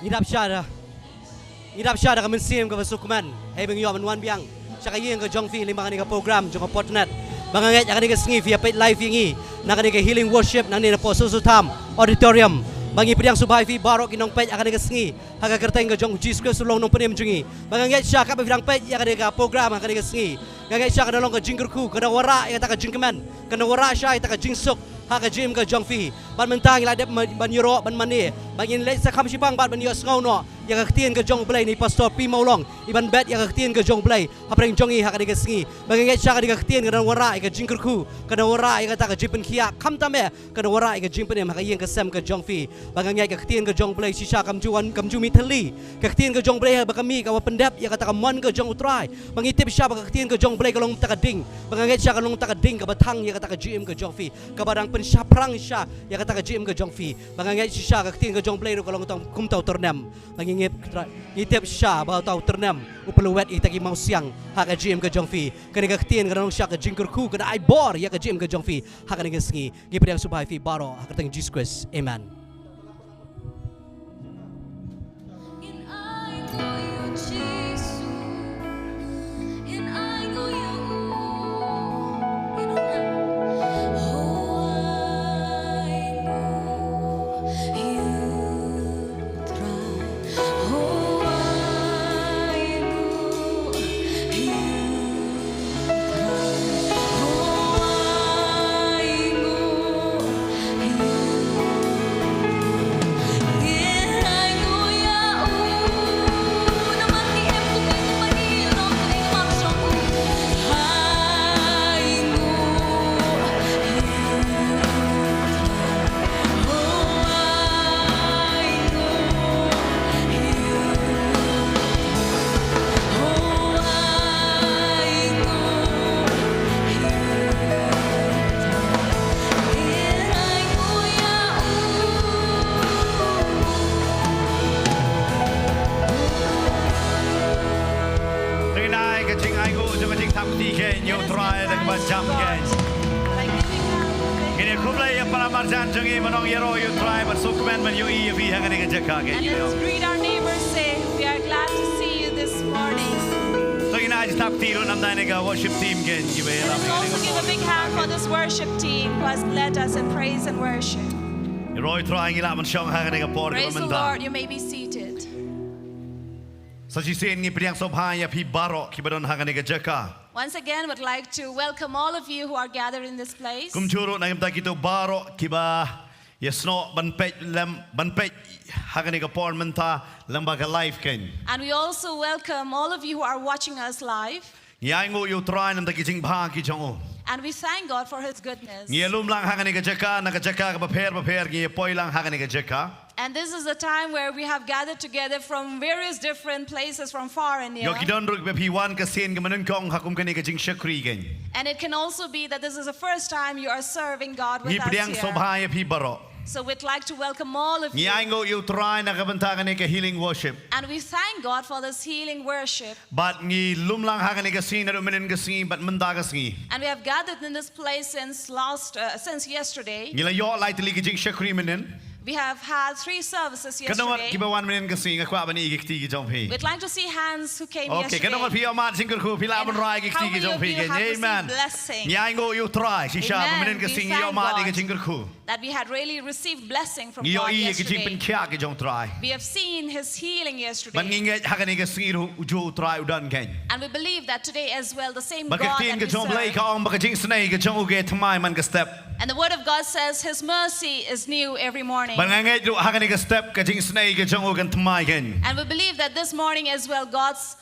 Ngi dap shah da, ngi dap shah da ka mynsiem kaba sngewkmen, hei ba ngi ïoh ban wan biang sha ka ïing ka jong phi lyngba kane ka program jong ka Potnet. Ba nga ngeit ha kane ka sngi phi ïa peit live ïa ngi na kane ka healing worship nangne na Poso Sutham Auditorium. Ba ngi pdiang sngewbha ïa phi baroh ki nongpeit ha kane ka sngi ha ka kyrteng ka jong u Jisu Khrist u long nongpynim jong ngi. Ba nga ngeit shah katba phi dang peit ïa kane ka program ha kane ka sngi, nga ngeit shah kan long ka jingkyrkhu, kan wanrah ïa kata ka jingkmen, kan wanrah shah ïa kata ka jingsuk ha ka jingim ka jong phi. Bad mynta ngi la dep ma-, ban ïaroh, ban mane, ba ngin leit sa kham shipang bad ban ïohsngew noh ïa ka ktien ka jong u Blei na i Pastor P Mawlong, i ban bet ïa ka ktien ka jong u Blei hapdeng jong ngi ha kane ka sngi. Ba nga ngeit shah kane ka ktien kan wanrah ïa ka jingkyrkhu, kan wanrah ïa kata ka jingpynkhiah, khamtam eh kan wanrah ïa ka jingpynim ha ka ïing ka sem ka jong phi. Ba nga ngeit ka ktien ka jong u Blei shisha kam ju wan, kam ju mih thylli. Ka ktien ka jong u Blei ba ka mih ka wan pyndep ïa kata ka mon ka jong u Trai. Ba ngi tip shah ba ka ktien ka jong u Blei ka long kata ka ding. Ba nga ngeit shah ka long kata ka ding kaba thang ïa kata ka jingim ka jong phi, kaba dang pynshaphrang shah ïa kata ka jingim ka jong phi. Ba nga ngeit shisha ka ktien ka jong u Blei ruh ka long tang kum uta u tyrnem. Ba ngi ngeit, ngi tip shah ba uta u tyrnem u pynlwet ïa kita ki mawsiang ha ka jingim ka jong phi. Kane ka ktien kan long shah ka jingkyrkhu, kan ai bor ïa ka jingim ka jong phi ha kane ka sngi. Ngi pdiang sngewbha ïa phi baroh ha ka kyrteng Jisu Khrist. Amen. Khublei ïa para marjan jong ngi, ban ong ïaroh ïa u Trai bad sngewkmen ban ïohi ïa phi ha kane ka jaka. And let's greet our neighbors, say, "We are glad to see you this morning." To ngin ai jingtap kti ruh na ka bynta kane ka worship team kein kiba ïalam. Let's also give a big hand for this worship team who has led us in praise and worship. Ïaroh ïa u Trai, ngi lah ban shong ha kane ka por kaba mynta. Praise the Lord, you may be seated. Sa shisien ngi pdiang sngewbha ïa phi baroh kiba don ha kane ka jaka. Once again, would like to welcome all of you who are gathered in this place. Kumjuh ruh na ka bynta kito baroh kiba ïasnoh ban peit lem, ban peit ha kane ka por mynta lyngba ka live kein. And we also welcome all of you who are watching us live. Ngi ainguh ïa u Trai na ka bynta ki jingbha ki jong u. And we thank God for his goodness. Ngi ïalum lang ha kane ka jaka, na ka jaka kaba pher bapher ngi ïapoi lang ha kane ka jaka. And this is a time where we have gathered together from various different places, from far and near. Ïoh ki don ruh ba phi wan ka sien kaba nyngkong ha kum kane ka jingshakri kein. And it can also be that this is the first time you are serving God with us here. Ngi pdiang sngewbha ïa phi baroh. So we'd like to welcome all of you. Ngi ainguh ïa u Trai na ka bynta kane ka healing worship. And we thank God for this healing worship. Bad ngi lum lang ha kane ka sngi naduh mynhynnin ka sngi bad mynta ka sngi. And we have gathered in this place since last, uh, since yesterday. Ngi la ïoh lai tylli ki jingshakri mynhynnin. We have had three services yesterday. Ka don ngut kiba wan mynhynnin ka sngi, nga kwah ban i ki kti ki jong phi. We'd like to see hands who came yesterday. Okay, ka don ngut phi ïoh mad jingkyrkhu, phi lah ban rai ki kti ki jong phi. And how many of you have received blessing? Amen. Ngi ainguh ïa u Trai shisha ba mynhynnin ka sngi ngi ïoh mad ïa ka jingkyrkhu. Amen. We thank God that we had really received blessing from God yesterday. Ngi ïohi ïa ki jingpynkhiah ki jong u Trai. We have seen his healing yesterday. Bad ngi ngeit ha kane ka sngi ruh ujuh u Trai u don kein. And we believe that today as well, the same God that we serve. Bad ka ktien ka jong u Blei ka ong ba ka jingisynei ka jong u ka thymmai man ka step. And the word of God says, "His mercy is new every morning." Bad nga ngeit ruh ha kane ka step ka jingisynei ka jong u kan thymmai kein. And we believe that this morning as well, God's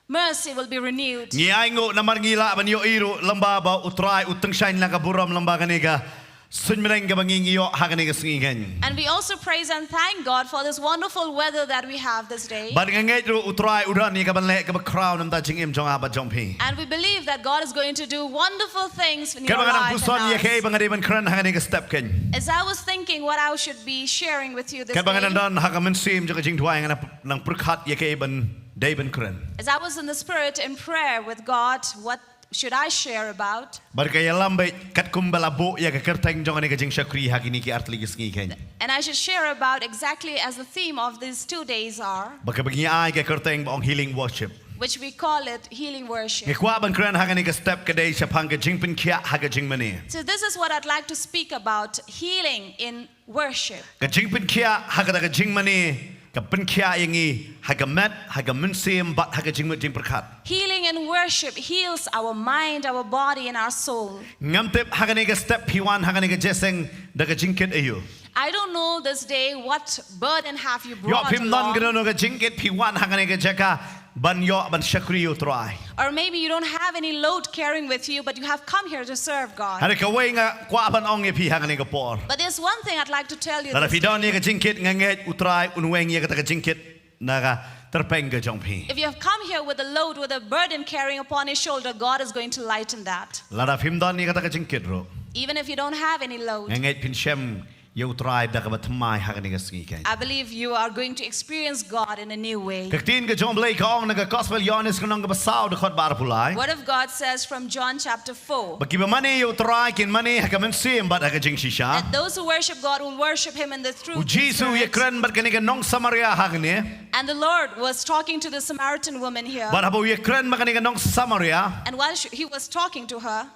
mercy will be renewed. Ngi ainguh namar ngi lah ban ïohi ruh lyngba ba u Trai u tyngshaiñ la ka burom lyngba kane ka suiñbneng kaba ngi ïoh ha kane ka sngi kein. And we also praise and thank God for this wonderful weather that we have this day. Bad nga ngeit ruh u Trai u don ïa ka ban leh kaba khraw na ka bynta jingim jong nga bad jong phi. And we believe that God is going to do wonderful things in your life and ours. Katba nga dang puson ïa kaei ba nga dei ban kren ha kane ka step kein. As I was thinking what I should be sharing with you this day. Katba nga dang don ha ka mynsiem jong ka jingduwai, nga dang pyrkhat ïa kaei ban dei ban kren. As I was in the spirit in prayer with God, what should I share about? Bad ka ïalam beit katkum ba la buh ïa ka kyrteng jong kane ka jingshakri ha kine ki artylli ki sngi kein. And I should share about exactly as the theme of these two days are. Ba kaba ngi ai ka kyrteng ba ong healing worship. Which we call it healing worship. Nga kwah ban kren ha kane ka step ka dei shaphang ka jingpynkhiah ha ka jingmane. So this is what I'd like to speak about, healing in worship. Ka jingpynkhiah ha kata ka jingmane, ka pynkhiah ïa ngi ha ka met, ha ka mynsiem bad ha ka jingmut jingpyrkhat. Healing in worship heals our mind, our body, and our soul. Ngam tip ha kane ka step phi wan ha kane ka jingïaseng da ka jingkit aïu. I don't know this day what burden have you brought along. Ïoh phim don kano kano ka jingkit phi wan ha kane ka jaka ban ïoh ban shakri ïa u Trai. Or maybe you don't have any load carrying with you, but you have come here to serve God. Hynrei kawei nga kwah ban ong ïa phi ha kane ka por. But there's one thing I'd like to tell you this day. Lada phi don ïa ka jingkit, nga ngeit u Trai un weng ïa kata ka jingkit na ka tyrpeng ka jong phi. If you have come here with a load, with a burden carrying upon your shoulder, God is going to lighten that. Lada phim don ïa kata ka jingkit ruh. Even if you don't have any load. Nga ngeit phin shem ïa u Trai da kaba thymmai ha kane ka sngi kein. I believe you are going to experience God in a new way. Ka ktien ka jong u Blei ka ong na ka Gospel Ïoannis ka lynnong kaba saw dkhot ba arphew lai. Word of God says from John chapter four. Ba kiba mane ïa u Trai kin mane ha ka mynsiem bad ha ka jingshisha. That those who worship God will worship him in the truth and spirit. U Jisu u ïakren bad kane ka nong Samaria hangne. And the Lord was talking to the Samaritan woman here. Bad haba u ïakren bad kane ka nong Samaria. And while she, he was talking to her,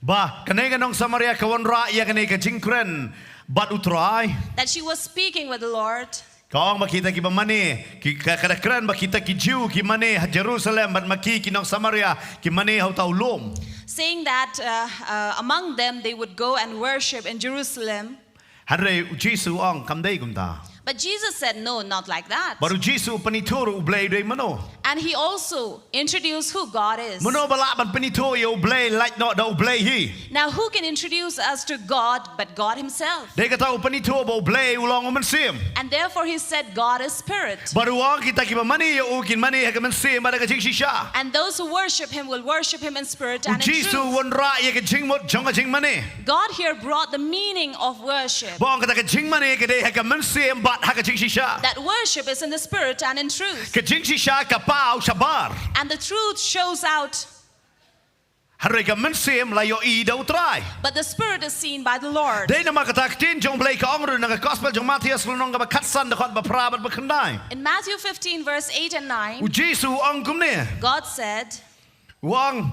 ba kane ka nong Samaria ka wanrah ïa kane ka jingkren bad u Trai. That she was speaking with the Lord. Ka ong ba kita kiba mane, ki, ka, ka da kren ba kita ki Jiw ki mane ha Jerusalem, bad ma ki ki nong Samaria ki mane ha uta u lum. Saying that, uh, uh, among them they would go and worship in Jerusalem. Hynrei u Jisu u ong kam dei kumta. But Jesus said, "No, not like that." Bad u Jisu u pynithuh ruh u Blei u dei mano. And he also introduced who God is. Mano ba lah ban pynithuh ïa u Blei lait noh da u Blei hi. Now, who can introduce us to God but God himself? Dei kata u pynithuh ba u Blei u long u mynsiem. And therefore he said, "God is spirit." Bad u ong kita kiba mane ïa u kin mane ha ka mynsiem bad ha ka jingshisha. And those who worship him will worship him in spirit and in truth. U Jisu u wanrah ïa ka jingmut jong ka jingmane. God here brought the meaning of worship. Ba ong kata ka jingmane ka dei ha ka mynsiem bad ha ka jingshisha. That worship is in the spirit and in truth. Ka jingshisha ka paw shabar. And the truth shows out. Hynrei ka mynsiem la ïohi da U Trai. But the spirit is seen by the Lord. Dei namar kata ka ktien jong U Blei ka ong ruh na ka gospel jong Mathaios lynnong kaba khatsan dkhot ba phra bad ba khyndai. In Matthew fifteen, verse eight and nine, U Jisu u ong kumne. God said, U ong.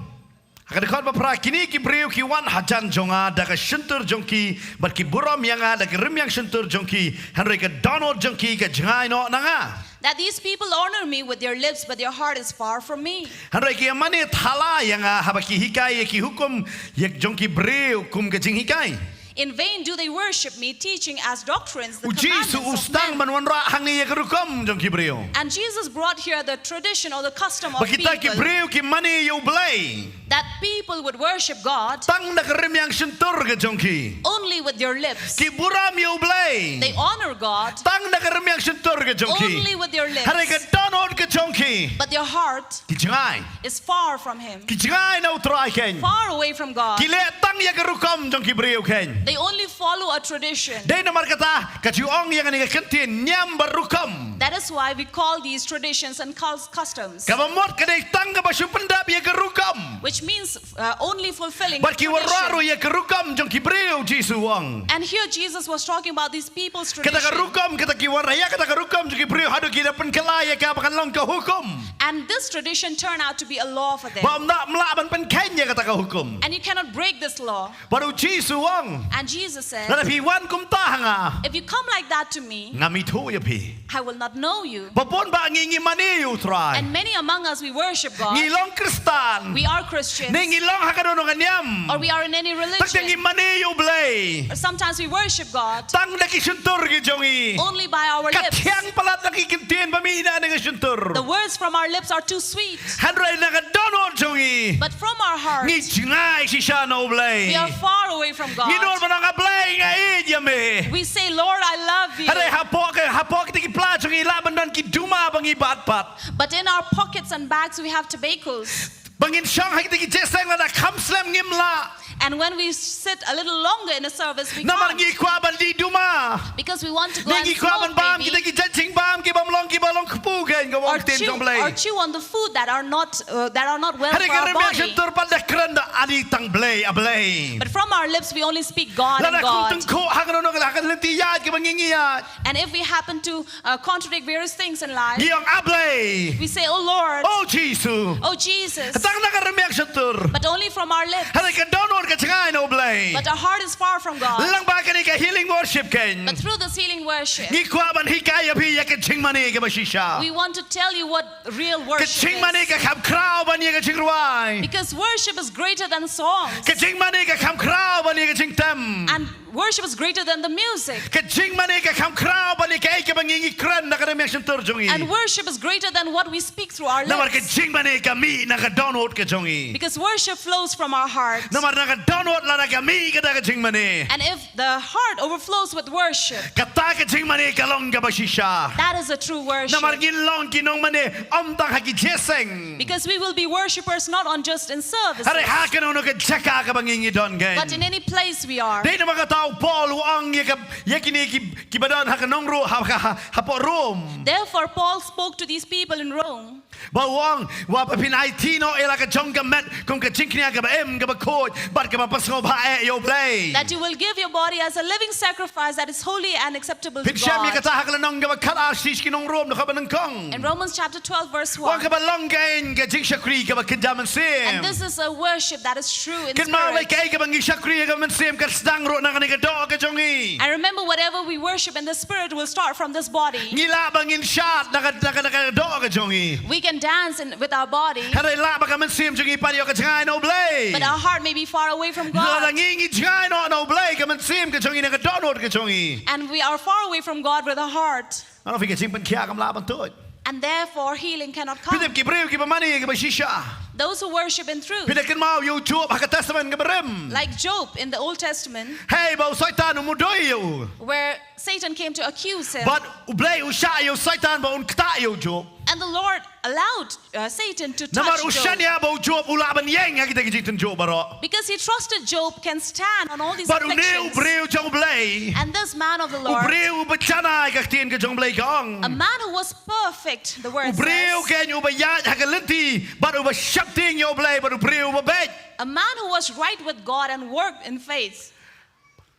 Ha ka dkhot ba phra, kine ki briew ki wan hajan jong nga da ka shyntur jong ki, bad ki burom ïa nga da ka rymmiang shyntur jong ki, hynrei ka dohnud jong ki ka jngai noh na nga. that these people honor me with their lips, but their heart is far from me. Hynrei ki ïa mane thala ïa nga haba ki hikai ïa ki hukum ïa jong ki briew kum ka jinghikai. In vain do they worship me, teaching as doctrines the U Jisu commandments u of sdang men. ban wanrah hangne ïa ka rukom jong ki briew. And Jesus brought here the tradition or the custom of Ba kita ki people briew ki mane ïa U Blei. that people would worship God Tang da ka rymmiang shyntur ka jong ki. only with their lips. Ki burom ïa U Blei. They honor God Tang da ka rymmiang shyntur ka jong ki. only with their lips, Hynrei ka dohnud ka jong ki. but their heart Ki jngai. is far from Him. Ki jngai na U Trai kein. Far away from God. Ki leh tang ïa ka rukom jong ki briew kein. They only follow a tradition. Dei namar kata, ka ju ong ïa kane ka kyntien niam bad rukom. That is why we call these traditions and cul- customs, Kaba mut ka dei tang kaba shu pyndep ïa ka rukom. which means uh, only fulfilling Bad the ki wanrah tradition. ruh ïa ka rukom jong ki briew, Jisu u ong. And here Jesus was talking about these people's Kata ka tradition. rukom, kata ki wanrah ïa kata ka rukom jong ki briew haduh ki da pynkylla ïa ka ba kan long ka hukum. And this tradition turned out to be a law for them. Ba ym da ym lah ban pynkheiñ ïa kata ka hukum. And you cannot break this law. Bad U Jisu u ong. And Jesus said, Lada phi wan kumta ha nga. If you come like that to me, Ngam ithuh ïa phi. I will not know you. Ba bun ba ngi ngi mane ïa U Trai. And many among us, we worship God. Ngi long Khristan. We are Christians. Ne ngi long ha kano kano ka niam. Or we are in any Tang tang ngi religion. Mane ïa U Blei. Or sometimes we worship God Tang da ki shyntur ki jong ngi. only by our Ka lips. thiang palat na ki kyntien ba mih na ka shyntur. The words from our lips are too sweet. Hynrei na ka dohnud jong ngi. But from our heart, Ngi jngai shisha na U Blei. we are far away from God. Ngi nud ban ong, A Blei, nga ïeit ïa me. We say, Lord, I love you. Hynrei hapoh ka, hapoh kita ki pla jong ngi lah ban don ki duma ba ngi bat pat. But in our pockets and bags, we have tobaccos. Ba ngin shong ha kita ki jingïaseng lada kham slem ngim lah. And when we sit a little longer in a service, we Namar can't. Ngi kwah ban dih duma. Because we want to go Ne and ngi kwah ban smoke, bam maybe, kita ki jait jingbam kiba ym long kiba long kpu kein ka or ktien chew, jong U Blei. Or chew on the food that are not uh, that are not well Hynrei for ka our rymmiang body. Shyntur pat da kren da ani tang Blei, A Blei. But from our lips we only speak God Lada and khum God. Tyngkhuh ha kano kano ka lynti ïaid kaba ngi ngi ïaid. And if we happen to uh, contradict various things in life, Ngi ong, A Blei. We say, Oh Lord, Oh Jisu. Oh Jesus. Tang na ka rymmiang Shyntur. But only from our lips. Hynrei ka dohnud ka jngai na U Blei. But our heart is far from God. Lyngba kane ka healing worship kein. But through this healing worship, Ngi kwah ban hikai ïa phi ïa ka jingmane kaba shisha. We want to tell you what real Ka worship jingmane is. Ka kham khraw ban ïa ka jingrwai. Because worship is greater than songs. Ka jingmane ka kham khraw ban ïa ka jingtem. And worship is greater than the music. Ka jingmane ka kham khraw ban ïa kaei kaba ngi ngi kren na ka rymmiang Shyntur jong ngi. And worship is greater than what we speak through our lips. Namar ka jingmane ka mih na ka dohnud ka jong ngi. Because worship flows from our heart. Namar na ka dohnud lada ka mih kata ka jingmane. And if the heart overflows with worship, Kata ka jingmane ka long kaba shisha. That is a true worship. Namar ngin long ki nongmane ym tang ha ki jingïaseng. Because we will be worshippers not on just in services, Hynrei ha kano kano ka jaka kaba ngi ngi don kein. But in any place we are. Dei namar kata u Paul u ong ïa ka, ïa kine ki, kiba don ha ka nong Ro, ha, ha, ha, hapoh Rom. Therefore, Paul spoke to these people in Rome. Ba u ong, wat ba phin aiti noh ïa la ka jong ka met kum ka jingkñia kaba im, kaba khuid bad kaba pynsngewbha eh ïa U Blei. That you will give your body as a living sacrifice that is holy and acceptable to Phin shem ïa God. Kata ha ka lynnong kaba khat ar shi ki nong Rom na kaba nyngkong. In Romans chapter twelve, verse U ong one. Kaba long kein ka jingshakri kaba kynja mynsiem. And this is a worship that is true in Kynmaw lei spirit. Kaei kaba ngi shakri ïa ka mynsiem kan sdang ruh na kane ka doh ka jong ngi. And remember, whatever we worship in the spirit will start from this body. Ngi lah ba ngin shad na ka, na ka, na ka doh ka jong ngi. We can dance in, with our body, Hynrei lah ba ka mynsiem jong ngi pat ïoh ka jngai na U Blei. But our heart may be far away from Lada God. ngi ngi jngai noh na U Blei ka mynsiem ka jong ngi na ka dohnud ka jong ngi. And we are far away from God with our heart. Nga ong ïa phi ka jingpynkhiah kam lah ban tuid. And therefore, healing cannot Phi come. tip ki briew kiba mane kaba shisha. Those who worship in truth. Phi da kynmaw ïa u Job ha ka Testament kaba rim. Like Job in the Old Testament, Hei ba u Soitan u mudui ïa u. Where Satan came to accuse him. Bad U Blei u shah ïa u Soitan ba un ktah ïa u Job. And the Lord allowed uh, Satan to Namar touch u Job. Shaniah ba u Job u lah ban ïeng ha kita ki jingtynjuh baroh. Because he trusted Job can stand on all these Bad une u afflictions. Briew jong U Blei. And this man of the Lord, u briew uba janai, ka ktien ka jong U Blei ka ong. A man who was perfect, the word says. U briew kein uba ïaid ha ka lynti bad uba sheptieng ïa U Blei bad u briew uba beit. A man who was right with God and worked in faith.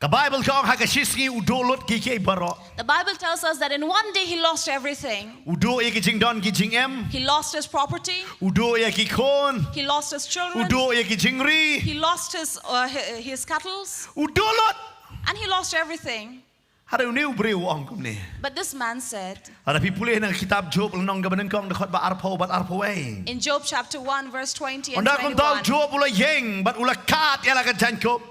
Ka Baibl ka ong ha ka shisngi u duh lut kiei kiei baroh. The Bible tells us that in one day he lost everything. U duh ïa ki jingdon ki jingem. He lost his property. U duh ïa ki khun. He lost his children. U duh ïa ki jingri. He lost his, uh, hi- his cattles. U duh lut. And he lost everything. Hynrei une u briew u ong kumne. But this man said, Hynrei phi pule na kitab Job lynnong kaba nyngkong dkhot ba arphew bad arphew wei. In Job chapter one, verse twenty and twenty-one. Ynda kumta u Job u la ïeng bad u la kad ïa la ka jaiñkup.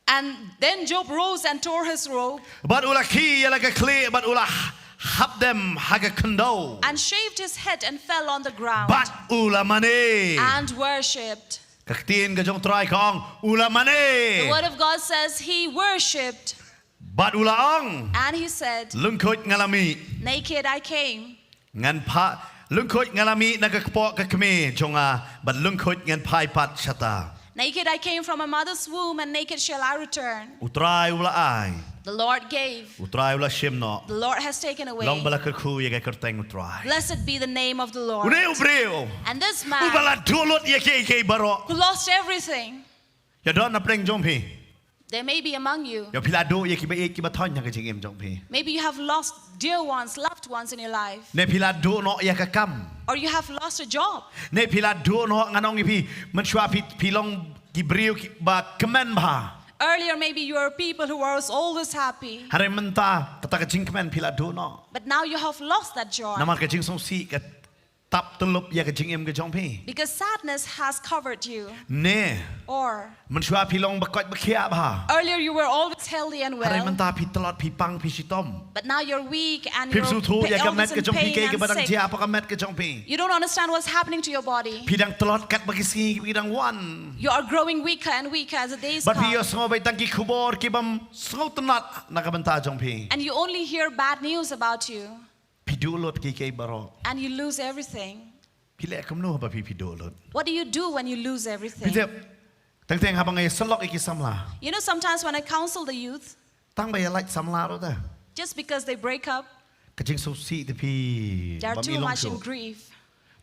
And then Job rose and tore his robe. Bad u la khie ïa la ka khlieh bad u la hap dem ha ka khyndew. And shaved his head and fell on the ground. Bad u la mane. And worshipped. Ka ktien ka jong U Trai ka ong u la mane. The word of God says he worshipped. Bad u la ong. And he said, Lyngkhuid nga la mih. Naked I came. Ngan pha- lyngkhuid nga la mih na ka kpoh ka kmie jong nga bad lyngkhuid ngan phai pat shata. Naked I came from my mother's womb, and naked shall I return. U Trai u la ai. The Lord gave. U Trai u la shim noh. The Lord has taken away. Long ba la kyrkhu ïa ka kyrteng U Trai. Blessed be the name of the Lord. Une u briew. And this man, uba la duh lut ïa kiei kiei baroh, who lost everything. Ïa don na pdeng jong phi. There may be among you. Ïa phi la duh ïa kiba ïeit kiba thoiñ ha ka jingim jong phi. Maybe you have lost dear ones, loved ones in your life. Ne phi la duh noh ïa ka kam. Or you have lost a job. Ne phi la duh noh, ngan ong ïa phi, mynshuwa phi phi long ki briew kiba kmen bha. Earlier, maybe you were people who were always happy. Hynrei mynta kata ka jingkmen phi la duh noh. But now you have lost that joy. Namar ka jingsngewsih ka tap tyllup ïa ka jingim ka jong phi. Because sadness has covered you. Ne. Or mynshuwa phi long ba koit ba khiah bha. Earlier you were always healthy and well. Hynrei mynta phi tlot, phi pang, phi shitom. But now you're weak and you're always in pain and sick. Phim sngewthuh ïa ka met ka jong phi, kaei kaba dang jia hapoh ka met ka jong phi. You don't understand what's happening to your body. Phi dang tlot katba ki sngi ki dang wan. You are growing weaker and weaker as the days come. Bad phi ïohsngew beit tang ki khubor ki bym sngewtynnat na ka bynta jong phi. And you only hear bad news about you. Phi duh lut kiei kiei baroh. And you lose everything. Phi leh kumno haba phi phi duh lut? What do you do when you lose everything? Phi tip, teng teng haba nga ïasyllok ïa ki samla. You know, sometimes when I counsel the youth, tang ba ïalait samla ruh te, just because they break up, ka jingsngewsih te phi, they're too much in grief.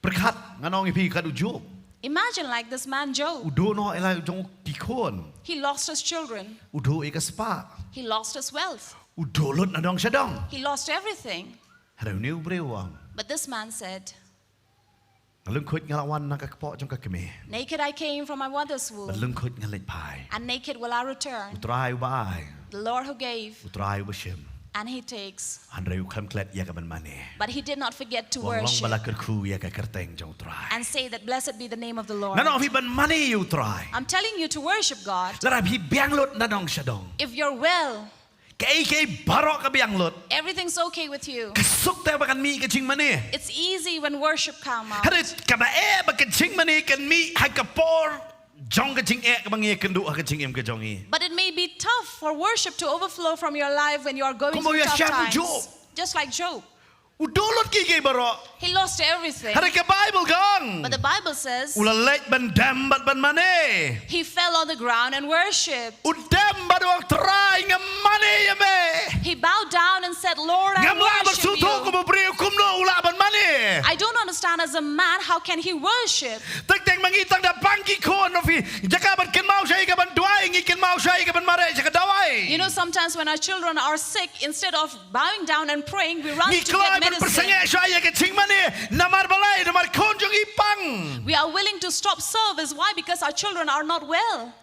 Pyrkhat, ngan ong ïa phi kat u Job. Imagine like this man Job. U duh noh ïa la jong ki khun. He lost his children. U duh ïa ka spah. He lost his wealth. U duh lut nadong shadong. He lost everything. Hynrei une u briew u ong. But this man said, Lyngkhuid nga la wan na ka kpoh jong ka kmie. Naked I came from my mother's womb. Bad lyngkhuid ngan leit phai. And naked will I return. U Trai uba ai. The Lord who gave. U Trai uba shim. And he takes. Hynrei u khlem klet ïa kaban mane. But he did not forget to worship. U ong long ba la kyrkhu ïa ka kyrteng jong U Trai. And say that blessed be the name of the Lord. Ngan ong ïa phi ban mane ïa U Trai. I'm telling you to worship God. Lada phi biang lut nadong shadong. If you're well, kaei kaei baroh ka biang lut. Everything's okay with you. Ka suk te ba kan mih ka jingmane. It's easy when worship come out. Hynrei kaba eh ba ka jingmane kan mih ha ka por jong ka jingeh kaba ngi ïakynduh ha ka jingim ka jong ngi. But it may be tough for worship to overflow from your life when you are going through tough times. Kumba u ïa shem u Job. Just like Job. U duh lut kiei kiei baroh. He lost everything. Hynrei ka Baibl ka ong. But the Bible says, u la leit ban dem bad ban mane. He fell on the ground and worshipped. U dem bad u ong, Trai, nga mane ïa me. He bowed down and said, Lord, I worship you. Ngam lah ban sngewthuh kum u briew kumno u lah ban mane. I don't understand as a man, how can he worship? Teng teng ma ngi tang da pang ki khun, phi jaka ban kynmaw sha ïa kaban duwai, ngi kynmaw sha ïa kaban mareh sha ka dawai. You know, sometimes when our children are sick, instead of bowing down and praying, we run to get medicine. Ngi kloi ban pyrsangeh sha ïa ka jingmane, namar balei, namar khun jong ngi pang. We are willing to stop service. Why? Because our children are not well.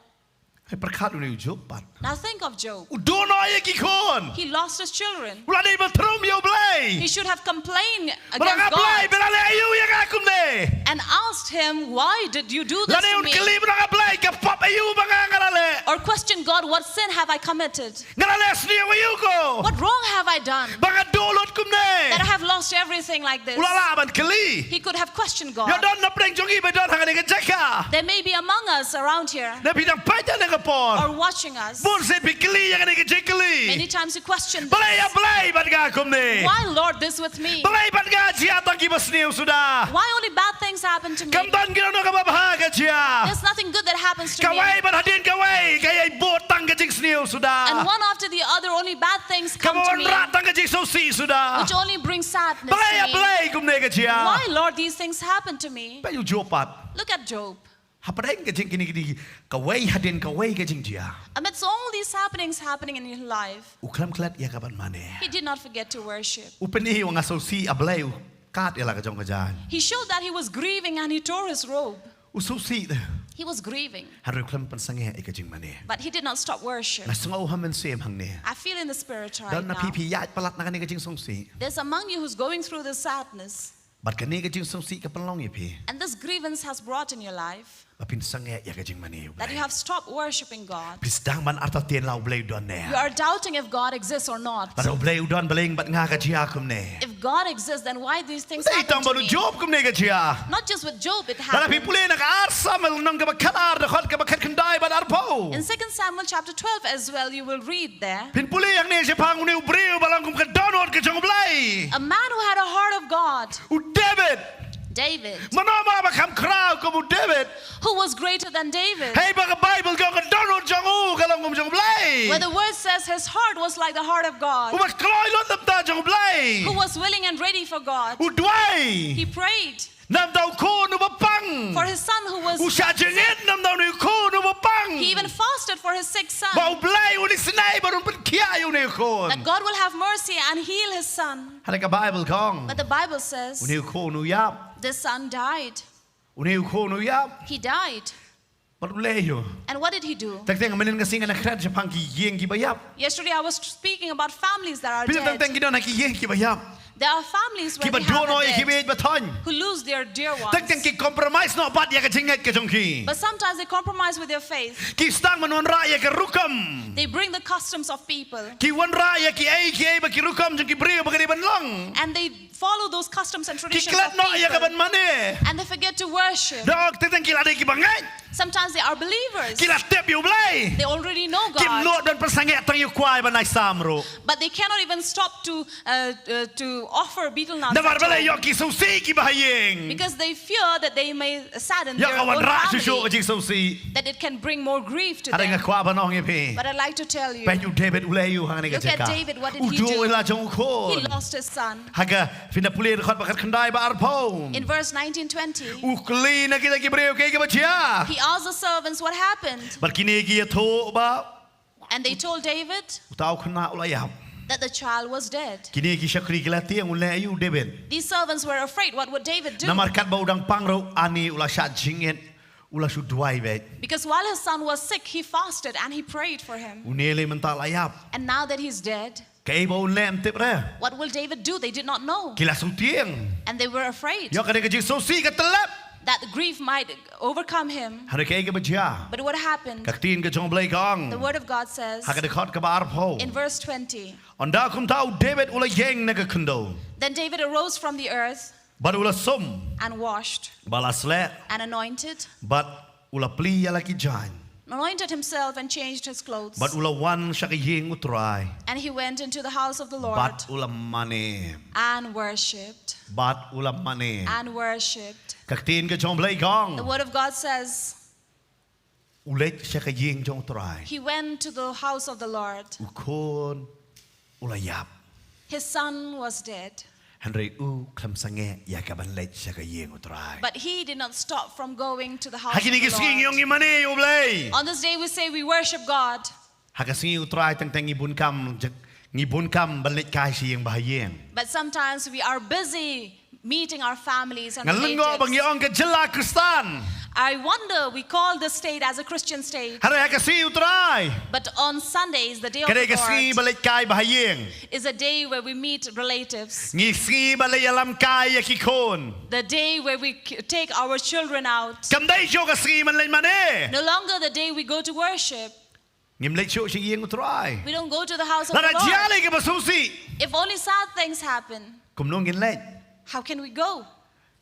Hei pyrkhat une u Job pat. Now think of Job. U duh noh ïa ki khun. He lost his children. U la dei ban throm ïa U Blei. He should have complained against God. Ba nga Blei, ba la leh aïu ïa nga kumne. And asked him, why did you do this to me? La dei un kylli ba nga Blei, ka pop aïu ba nga nga la leh. Or question God, what sin have I committed? Nga la leh sniew aïu ko? What wrong have I done? Ba nga duh lut kumne. That I have lost everything like this. U la lah ban kylli. He could have questioned God. Ïa don na pdeng jong ngi ba don ha kane ka jaka. There may be among us around here. Ne phi dang peit ïa kane ka por. Or watching us. Bun sien phi kylli ïa kane ka jingkylli. Many times you question this. Balei ïa Blei bad nga kumne? Why, Lord, this with me? Balei bad nga jia tang kiba sniew suda? Why only bad things happen to me? Kam don kano kano kaba bha ka jia. There's nothing good that happens to me. Kawei bad hadien kawei ka ïai bud tang ka jingsniew. suda. And one after the other, only bad things come to me, kaba wanrah tang ka jingsngewsih suda. Which only brings sadness to me. Balei, Blei, kumne ka jia? Why, Lord, these things happen to me? Peit ïa u Job pat. Look at Job. Hapdeng ka jingkine kine, kawei hadien kawei ka jingjia, amidst all these happenings happening in his life, u khlem klet ïa ka ban mane. He did not forget to worship. U pyni ïa u, nga sngewsih, A Blei, u kat ïa la ka jong ka jaiñ. He showed that he was grieving and he tore his robe. U sngewsih te. He was grieving. Hynrei u khlem pynsangeh ïa ka jingmane. But he did not stop worship. Nga sngew ha mynsiem hangne. I feel in the spirit right now. Don na phi, phi ïaid palat na kane ka jingsngewsih. There's among you who's going through this sadness. Bad kane ka jingsngewsih ka pynlong ïa phi. And this grievance has brought in your life. Ba phin sangeh ïa ka jingmane U Blei. That you have stopped worshiping God. Phi sdang ban artatien la U Blei u don ne. You are doubting if God exists or not. Lada U Blei u don, balei bad nga ka jia kumne. If God exists, then why these things happen to me? Ym dei tang bad u Job kumne ka jia. Not just with Job it happened. Lada phi pule na ka ar Samuel lynnong kaba khatar, dkhot kaba khatkhyndai bad arphew. In Second Samuel chapter twelve as well, you will read there. Phin pule hangne shaphang une u briew ba long kum ka dohnud ka jong U Blei. A man who had a heart of God. U David. David. Mano mo ba kham khraw kum u David. Who was greater than David? Hei ba ka Baibl ka ong ka dohnud jong u ka long kum jong U Blei. Where the word says his heart was like the heart of God. Uba kloi lut na ka bynta jong U Blei. Who was willing and ready for God. U duwai. He prayed. Na ka bynta u khun uba pang. For his son who was sick. U shah jingit na ka bynta une u khun uba pang. He even fasted for his sick son. Ba U Blei un isynei bad un pynkhiah ïa une u khun. That God will have mercy and heal his son. Hynrei ka Baibl ka ong. But the Bible says, une u khun u ïap. The son died. Une u khun u ïap. He died. Bad u leh aïu? And what did he do? Teng teng mynhynnin ka sngi nga la kren shaphang ki ïing kiba ïap. Yesterday I was speaking about families that are dead. Phi teng teng ki don ha ki ïing kiba ïap. There are families where they have their dead, kiba duh noh ïa ki beit ba thoiñ, who lose their dear ones. Teng teng ki compromise noh pat ïa ka jingngeit ka jong ki. But sometimes they compromise with their faith. Ki sdang ban wanrah ïa ka rukom. They bring the customs of people. Ki wanrah ïa kiei kiei ba ki rukom jong ki briew ba ka dei ban long. And they follow those customs and traditions of people. Ki klet noh ïa ka ban mane. And they forget to worship. Dang, teng teng ki la dei kiba ngeit. Sometimes they are believers. Ki la tip ïa U Blei. They already know God. Kim nud ban pynsangeh tang ïa u kwai ban ai sam ruh. But they cannot even stop to, uh, uh, to offer betel nuts at all. Namar balei? Ïoh ki sngewsih kiba ha ïing. Because they fear that they may sadden their own family. Ïoh ka wanrah shuh shuh ka jingsngewsih. That it can bring more grief to them. Hynrei nga kwah ban ong ïa phi. But I'd like to tell you. Peit u David u leh aïu hangne ka jaka. Look at David, what did he do? U duh ïa la jong u khun. He lost his son. Ha ka, phin da pule dkhot ba khatkhyndai bad arphew. In verse nineteen, twenty, u kylli na kita ki briew kaei kaba jia. He asked the servants what happened. Bad kine ki ïathuh ba, and they told David, uta u khynnah u la ïap. That the child was dead. Kine ki shakri ki la tieng, un leh aïu u David? These servants were afraid. What would David do? Namar katba u dang pang ruh, ani u la shah jingit, u la shu duwai beit. Because while his son was sick, he fasted and he prayed for him. Une lei mynta la ïap. And now that he's dead, kaei ba un leh ym tip re. What will David do? They did not know. Ki la shu tieng. And they were afraid. Ïoh kane ka jingsngewsih ka tyllep. That grief might overcome him. Hynrei kaei kaba jia? But what happened? Ka ktien ka jong U Blei ka ong. The word of God says, ha ka dkhot kaba arphew, in verse twenty, ynda kumta u David u la ïeng na ka khyndew. Then David arose from the earth. Bad u la sum. And washed. Bad u la sleh. And anointed. Bad u la plie ïa la ki jaiñ. Anointed himself and changed his clothes. Bad u la wan sha ka ïing U Trai. And he went into the house of the Lord. Bad u la mane. And worshipped. Bad u la mane. And worshipped. Ka ktien ka jong U Blei ka ong. The word of God says, u leit sha ka ïing jong U Trai. He went to the house of the Lord. U khun u la ïap. His son was dead. Hynrei u khlem sangeh ïa ka ban leit sha ka ïing U Trai. But he did not stop from going to the house of the Lord. Ha kine ki sngi ngi ong ngi mane ïa U Blei. On this day we say we worship God. Ha ka sngi U Trai teng teng ngi bun kam, ngi bun kam ban leit kai sha ïing ba ha ïing. But sometimes we are busy meeting our families and relatives. Nga lyngngoh ba ngi ong ka jylla Khristan. I wonder, we call the state as a Christian state. Hynrei ha ka sngi U Trai. But on Sundays, the day of the Lord, ka dei ka sngi ba leit kai ba ha ïing, is a day where we meet relatives. Ngi sngi ba leit ïalam kai ïa ki khun. The day where we k-, take our children out. Kam dei shuh ka sngi ban leit mane. No longer the day we go to worship. Ngim leit shuh sha ïing U Trai. We don't go to the house of the Lord. Lada jia lei kaba sngewsih. If only sad things happen, kumno ngin leit? How can we go?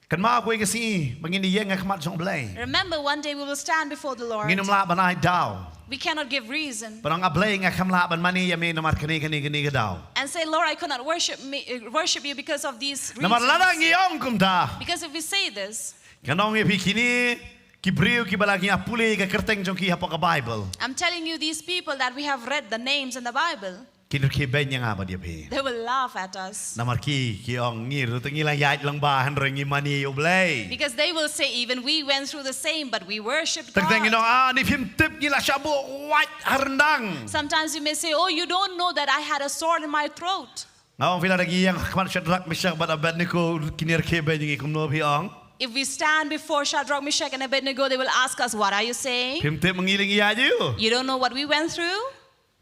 Kynmaw kawei ka sngi ba ngin ïeng ha khmat jong U Blei. Remember, one day we will stand before the Lord. Ngin ym lah ban ai daw. We cannot give reason. Ban ong, A Blei, nga khlem lah ban mane ïa me namar kane, kane, kane ka daw. And say, Lord, I could not worship me, uh, worship you because of these reasons. Namar lada ngi ong kumta, because if we say this, ngan ong ïa phi, kine Ki briew kiba la ngi ïa pule ka kyrteng jong ki hapoh ka Bible. I'm telling you, these people that we have read the names in the Bible, kin rkhie beiñ ïa nga bad ïa phi. They will laugh at us. Namar ki, ki ong ngi ruh te ngi la ïaid lang bha hynrei ngi mane ïa U Blei. Because they will say, "Even we went through the same, but we worshipped God." Teng teng ngi ong, ah, ni phim tip ngi la shah buh wait ha ryndang. Sometimes you may say, "Oh, you don't know that I had a sword in my throat." Nga ong phi lada ngi ïeng ha khmat Shadrak, Meshak bad Abednego kin rkhie beiñ ïa ngi kumno phi ong? If we stand before Shadrach, Meshach, and Abednego, they will ask us, "What are you saying? Phim tip ma ngi lei ngi ïaid ïa u. You don't know what we went through?"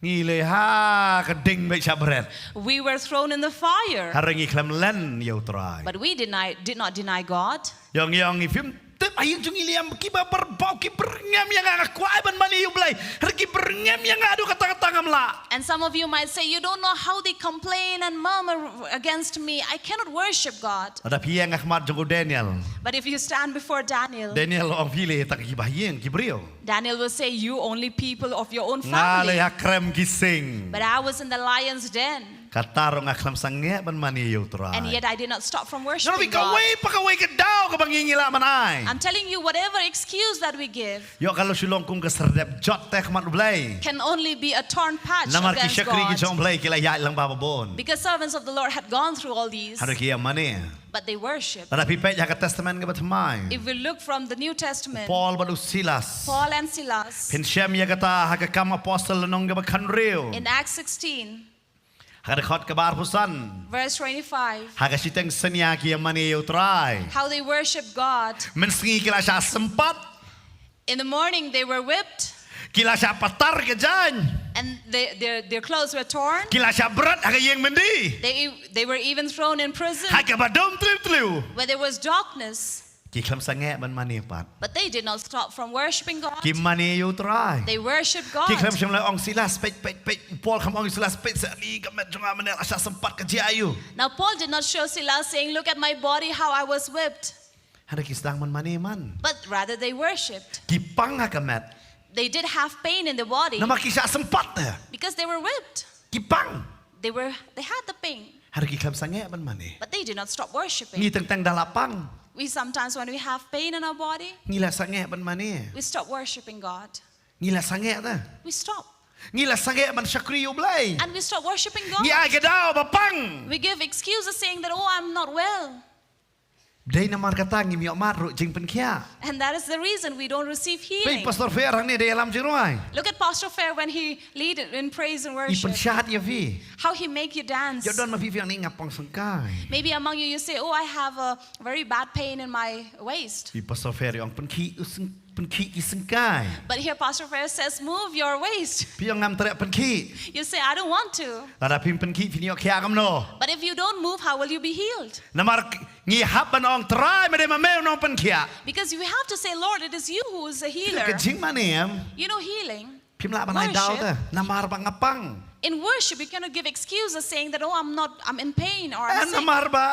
Ngi lei ha ka ding beit sha bret. We were thrown in the fire. Hynrei ngi khlem len ïa U Trai. But we deny, did not deny God. Ïa ngi, ïa ngi phim tip ha ïing jong ngi lei em kiba byrngiaw, ki byrngem ïa nga, nga kwah ban mane ïa U Blei. Hynrei ki byrngem ïa nga haduh katta katta ngam lah. And some of you might say, "You don't know how they complain and murmur against me. I cannot worship God." Lada phi ïeng ha khmat jong u Daniel. But if you stand before Daniel, Daniel ong phi lei tang kiba ha ïing ki briew. Daniel will say, "You only people of your own family." Nga lei ha krem ki sing. But I was in the lion's den. Kata ruh nga khlem sangeh ban mane ïa U Trai. And yet I did not stop from worshiping God. Nga ong phi kawei pa kawei ka daw kaba ngi ngi lah ban ai. I'm telling you, whatever excuse that we give, ïoh ka la shu long kum ka syrdep jot te ha khmat U Blei. Can only be a thorn patch against God. Namar ki shakri ki jong U Blei ki la ïaid lang bha babun. Because servants of the Lord had gone through all these. Hynrei ki ïa mane. But they worship. Lada phi peit ha ka Testament kaba thymmai. If we look from the New Testament, Paul bad u Silas. Paul and Silas. Phin shem ïa kata ha ka Kam Apostol lynnong kaba khathynriew. In Acts sixteen, ha ka dkhot kaba arphew san. Verse twenty-five. Ha ka shiteng synñia ki ïa mane ïa U Trai. How they worship God. Mynsngi ki la shah sympat. In the morning they were whipped. Ki la shah patar ka jaiñ. And they, their, their clothes were torn. Ki la shah bret ha ka ïing myndi. They, they were even thrown in prison. Ha kaba dum tliw tliw. Where there was darkness. Ki khlem sangeh ban mane pat. But they did not stop from worshiping God. Ki mane ïa U Trai. They worshiped God. Ki khlem shym la ong Silas peit, peit, peit. Paul khlem ong Silas peit, sa ni ka met jong nga mynne la shah sympat ka jia ïa u. Now Paul did not show Silas saying, "Look at my body, how I was whipped." Hynrei ki sdang ban mane man. But rather they worshipped. Ki pang ha ka met. They did have pain in the body. Namar ki shah sympat te. Because they were whipped. Ki pang. They were, they had the pain. Hynrei ki khlem sangeh ban mane. But they did not stop worshiping. Ngi teng teng da la pang. We sometimes, when we have pain in our body, ngi la sangeh ban mane. We stop worshiping God. Ngi la sangeh te. We stop. Ngi la sangeh ban shakri ïa U Blei. And we stop worshiping God. Ngi ai ka daw ba pang. We give excuses saying that, "Oh, I'm not well." Dei namar kata ngim ïoh mad ruh jingpynkhiah. And that is the reason we don't receive healing. Peit Pastor Fair hangne da ïalam jingrwai. Look at Pastor Fair when he lead in praise and worship. I pynshad ïa phi. How he make you dance. Ïoh don ma phi phi ong ni nga pang syngkai. Maybe among you, you say, "Oh, I have a very bad pain in my waist." Peit Pastor Fair ïong pynkhih u syng-, pynkhih ki syngkai. But here Pastor Fair says, "Move your waist." Phi ong ngam treh pynkhih. You say, "I don't want to." Lada phim pynkhih phin ïoh khiah kumno? But if you don't move, how will you be healed? Namar k-, ngi hap ban ong Trai, ma dei ma me u nongpynkhiah. Because we have to say, "Lord, it is you who is a healer." Ka jingmane em. You know, healing. Phim lah ban ai daw te. Worship. Namar ba nga pang. In worship, you cannot give excuses saying that, "Oh, I'm not, I'm in pain," or, "I'm sick." Eh, namar ba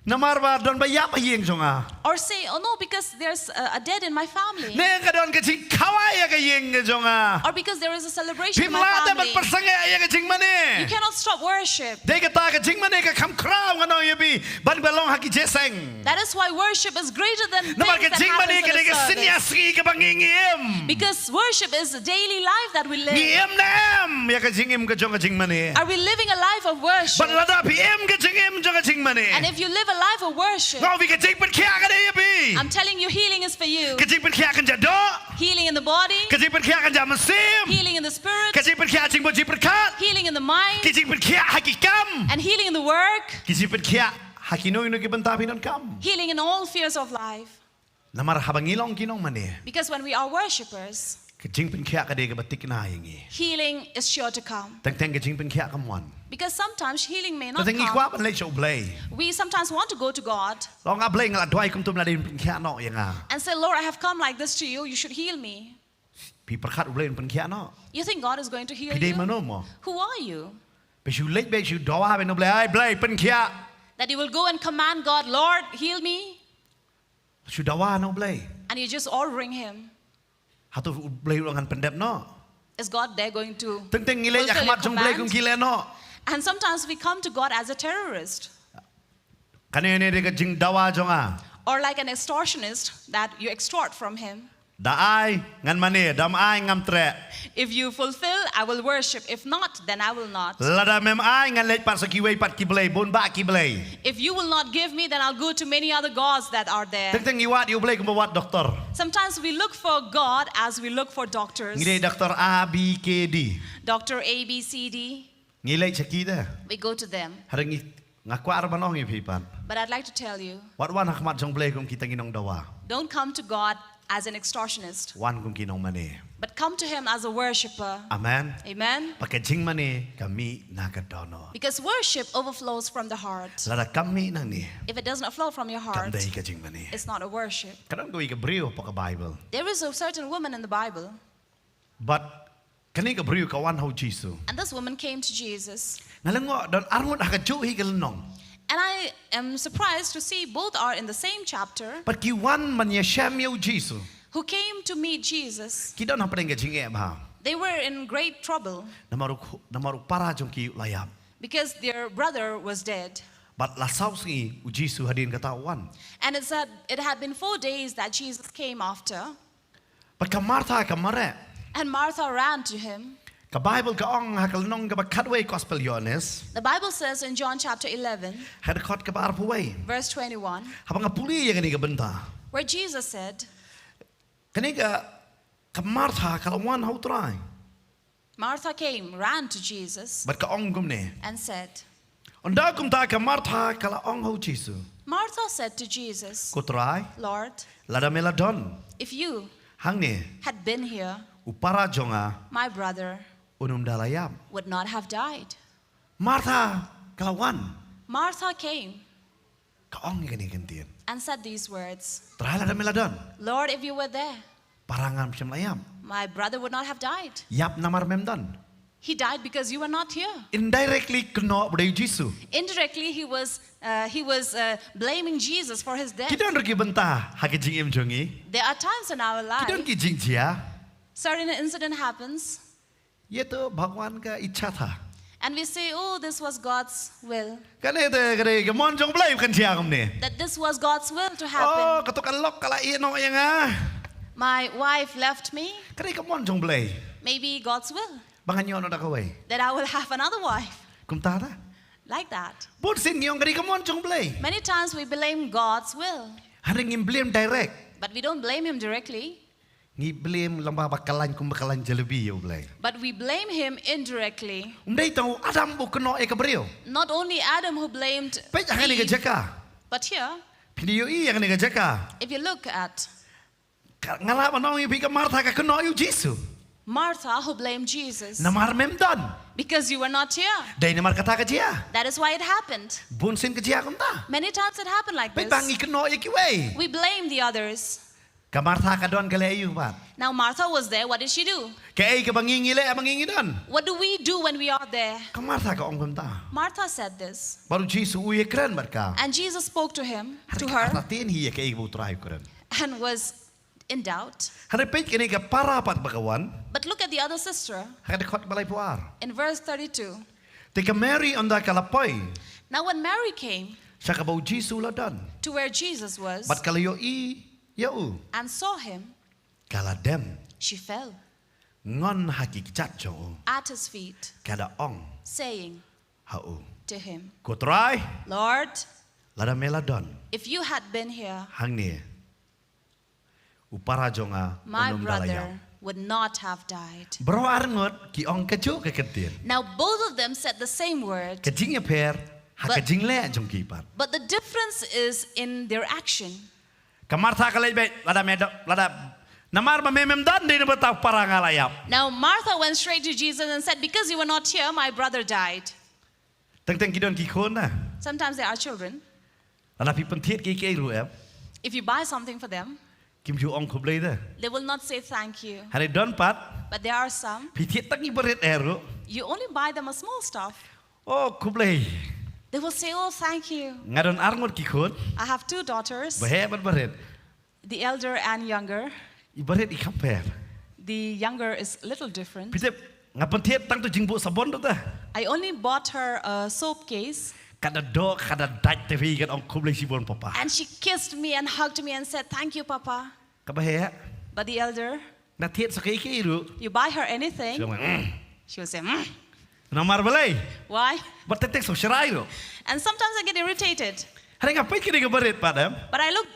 Namar ba don ba ïap ha ïing jong nga. Or say, "Oh no, because there's a, a dead in my family." Ne ka don ka jingkhawai ha ka ïing ka jong nga. Or because there is a celebration in my family. Phim lah te ban pynsangeh ïa ka jingmane. You cannot stop worship. Dei kata ka jingmane ka kham khraw ngan ong ïa phi ban ba long ha ki jingïaseng. That is why worship is greater than things that happens in the service. Namar ka jingmane ka dei ka synñia sngi kaba ngi ngi im. Because worship is a daily life that we live. Ngi im ne em ïa ka jingim ka jong ka jingmane. Are we living a life of worship? Bad lada phi im ka jingim jong ka jingmane. And if you live a life of worship, nga ong ïa phi ka jingpynkhiah ka dei ïa phi. I'm telling you, healing is for you. Ka jingpynkhiah kan jia doh. Healing in the body. Ka jingpynkhiah kan jia mynsiem. Healing in the spirit. Ka jingpynkhiah jingmut jingpyrkhat. Healing in the mind. Ka jingpynkhiah ha ki kam. And healing in the work. Ka jingpynkhiah ha kino kino ki bynta phi donkam. Healing in all spheres of life. Namar haba ngi long ki nongmane. Because when we are worshippers, ka jingpynkhiah ka dei kaba tikna ïa ngi. Healing is sure to come. Teng teng ka jingpynkhiah kam wan. Because sometimes healing may not come. Teng teng ngi kwah ban leit sha U Blei. We sometimes want to go to God. Long, A Blei, nga la duwai kumto, me la dei ban pynkhiah noh ïa nga. And say, "Lord, I have come like this to you. You should heal me." Phi pyrkhat U Blei un pynkhiah noh? You think God is going to heal you? Phi dei mano mo? Who are you? Phi shu leit beit shu dawa beit na U Blei, "Ai Blei, pynkhiah." That you will go and command God, "Lord, heal me." Shu dawa na U Blei. And you're just ordering him. Hato U Blei u ngan pyndep noh? Is God there going to fulfill your command? Teng teng ngi leit ha khmat jong U Blei kum ki lehnoh. And sometimes we come to God as a terrorist. Kane ne dei ka jingdawa jong nga. or like an extortionist that you extort from him. Da ai ngan mane, da ym ai ngam treh. If you fulfill, I will worship. If not, then I will not. Lada mem ai ngan leit pat sa kiwei pat ki blei, bun bah ki blei. If you will not give me, then I'll go to many other gods that are there. Teng teng ngi wad ïa u Blei kumba wad doktor. Sometimes we look for God as we look for doctors. Ngi dei doktor A B K D. Doctor A B C D. Ngi leit sha ki de. We go to them. Hynrei ngi, nga kwah ruh ban ong ïa phi pat. But I'd like to tell you, wat wan ha khmat jong u Blei kum kita ki nongdawa. Don't come to God as an extortionist. Wan kum ki nongmane. But come to him as a worshipper. Amen. Amen. Ba ka jingmane ka mih na ka dohnud. Because worship overflows from the heart. Lada kam mih nangne. If it does not flow from your heart, kam dei ka jingmane. It's not a worship. Ka don kawei ka briew hapoh ka Bible. There is a certain woman in the Bible. But kane ka briew ka wan ha u Jisu. And this woman came to Jesus. Nga lyngngoh don arngut ha kajuh hi ka lynnong. And I am surprised to see both are in the same chapter. But ki wan ban ïashem ïa u Jisu. Who came to meet Jesus. Ki don hapdeng ka jingeh bha. They were in great trouble. Namar u, namar u para jong ki u la ïap. Because their brother was dead. But la saw sngi u Jisu hadien kata u wan. And it said it had been four days that Jesus came after. Bad ka Martha ka mareh. And Martha ran to him. Ka Bible ka ong ha ka lynnong kaba khatwei Gospel Ïoannis. The Bible says in John chapter eleven, ha ka dkhot kaba arphew wei, verse twenty-one, haba nga pule ïa kane ka bynta, where Jesus said, kane ka, ka Martha ka la wan ha u Trai. Martha came, ran to Jesus, bad ka ong kumne, and said, ynda kumta ka Martha ka la ong ha u Jisu. Martha said to Jesus, ko Trai, Lord, lada me la don, if you, hangne, had been here, u para jong nga, my brother, un ym da la ïap, would not have died. Martha ka la wan. Martha came. Ka ong ïa kane ka ktien. And said these words, Trai, lada me la don, Lord, if you were there, para nga ngam shym la ïap. My brother would not have died. Ïap namar mem don. He died because you were not here. Indirectly kynnoh ba dei u Jisu. Indirectly, he was, uh, he was, uh, blaming Jesus for his death. Ki don ruh ki bynta ha ka jingim jong ngi. There are times in our life, ki don ki jingjia, certain incident happens. Ye to Bhagwan ka ichha tha. And we say, oh, this was God's will. Kane te ka dei ka mon jong u Blei ba kan jia kumne. That this was God's will to happen. Oh, kato ka lok ka la ïeh noh ïa nga. My wife left me. Ka dei ka mon jong u Blei. Maybe God's will. Ba ngan ïoh noh da kawei. That I will have another wife. Kumta te. Like that. Bun sien ngi ong ka dei ka mon jong u Blei. Many times we blame God's will. Hynrei ngim blame direct. But we don't blame him directly. Ngi blame lyngba ba khlaiñ kum ba khlaiñ jalebi ïa u Blei. But we blame him indirectly. Um dei tang u Adam u kynnoh ïa ka briew. Not only Adam who blamed Eve, peit ha kane ka jaka, but here, phin ïohi ïa kane ka jaka. If you look at, ka, nga lah ban ong ïa phi ka Martha ka kynnoh ïa u Jisu. Martha who blamed Jesus. Namar mem don. Because you were not here. Dei namar kata ka jia. That is why it happened. Bun sien ka jia kumta. Many times it happened like this. Peit ba ngi kynnoh ïa kiwei. We blame the others. Ka Martha ka don ka leh aïu pat? Now Martha was there. What did she do? Kaei kaba ngi ngi leh haba ngi ngi don? What do we do when we are there? Ka Martha ka ong kumta. Martha said this. Bad u Jisu u ïakren bad ka. And Jesus spoke to him, to her. Hynrei ka artatien hi ïa kaei kaba u Trai u kren. And was in doubt. Hynrei peit kane ka para pat ba ka wan. But look at the other sister. Ha ka dkhot ba laiphew ar. In verse thirty-two. Te ka Mary ynda ka la poi. Now when Mary came, sha kaba u Jisu u la don, to where Jesus was, bad ka la ïohi ïa u, and saw him, ka la dem, she fell, ngon ha ki kjat jong u, at his feet, ka da ong, saying, ha u, to him, ko Trai, Lord, lada me la don, if you had been here, hangne u para jong nga, my brother, un ym da la ïap, would not have died. Baroh arngut ki ong kajuh ka ktien. Now both of them said the same word. Ka jingïapher ha ka jingleh jong ki pat. But the difference is in their action. Ka Martha ka leh beit, lada me don, lada, namar ba me mem don dei na bynta u para nga la ïap. Now Martha went straight to Jesus and said, because you were not here, my brother died. Teng teng ki don ki khun na. Sometimes there are children. Lada phi pynthied kiei kiei ruh em, if you buy something for them, kim ju ong khublei de. They will not say thank you. Hynrei don pat, but there are some, phi thied tang i barit eh ruh, you only buy them a small stuff. Oh khublei. They will say, oh, thank you. Nga don arngut ki khun. I have two daughters. Baheh bad barit. The elder and younger. I barit i kham pher. The younger is a little different. Phi tip, nga pynthied tang tu jingbuh sabon tu te. I only bought her a soap case. Ka da doh, ka da dait te phi, ka da ong khublei shibun papa. And she kissed me and hugged me and said, "Thank you, Papa." Kaba heh. But the elder, Na thied sa kaei kaei ruh. You buy her anything, Shu ong, "Mm." She will say, "Mm." Namar balei? Why? Bad teng teng sngewsyarai ruh. And sometimes I get irritated. Hynrei nga peit kane ka barit pat em. But I look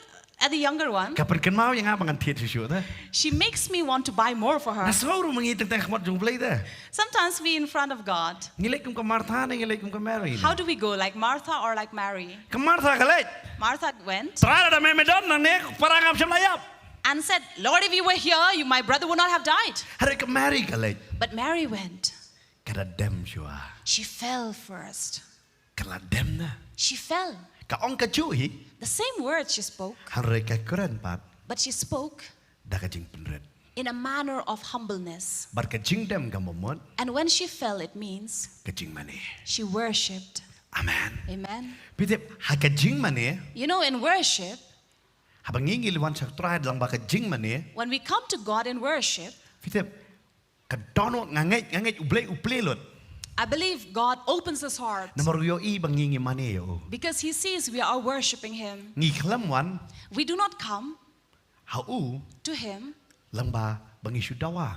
at the younger one. Ka pynkynmaw ïa nga ba ngan thied shuh shuh te. She makes me want to buy more for her. Nga sngew ruh ma ngi teng teng ha khmat jong U Blei te. Sometimes we in front of God. Ngi leit kum ka Martha ne ngi leit kum ka Mary ne? How do we go, like Martha or like Mary? Ka Martha ka leit. Martha went. Trai, lada me me don nangne para ngam shym la ïap. And said, "Lord, if you were here, you, my brother would not have died." Hynrei ka Mary ka leit. But Mary went. Ka da dem shuwa. She fell first. Ka la dem na. She fell. Ka ong kajuh hi. The same words she spoke. Hynrei ka kren pat. But she spoke Da ka jingpynrit. In a manner of humbleness. Bad ka jingdem ka mut. And when she fell, it means Ka jingmane. She worshipped. Amen. Amen. Phi tip, ha ka jingmane. You know, in worship, Haba ngi ngi wan sha U Trai lyngba ka jingmane. When we come to God in worship, Phi tip, ka dohnud nga ngeit, nga ngeit U Blei u plie lut. I believe God opens his heart. Namar u ïohi ba ngi ngi mane ïa u. Because he sees we are worshipping him. Ngi khlem wan. We do not come Ha u. To him. Lyngba ba ngi shu dawa.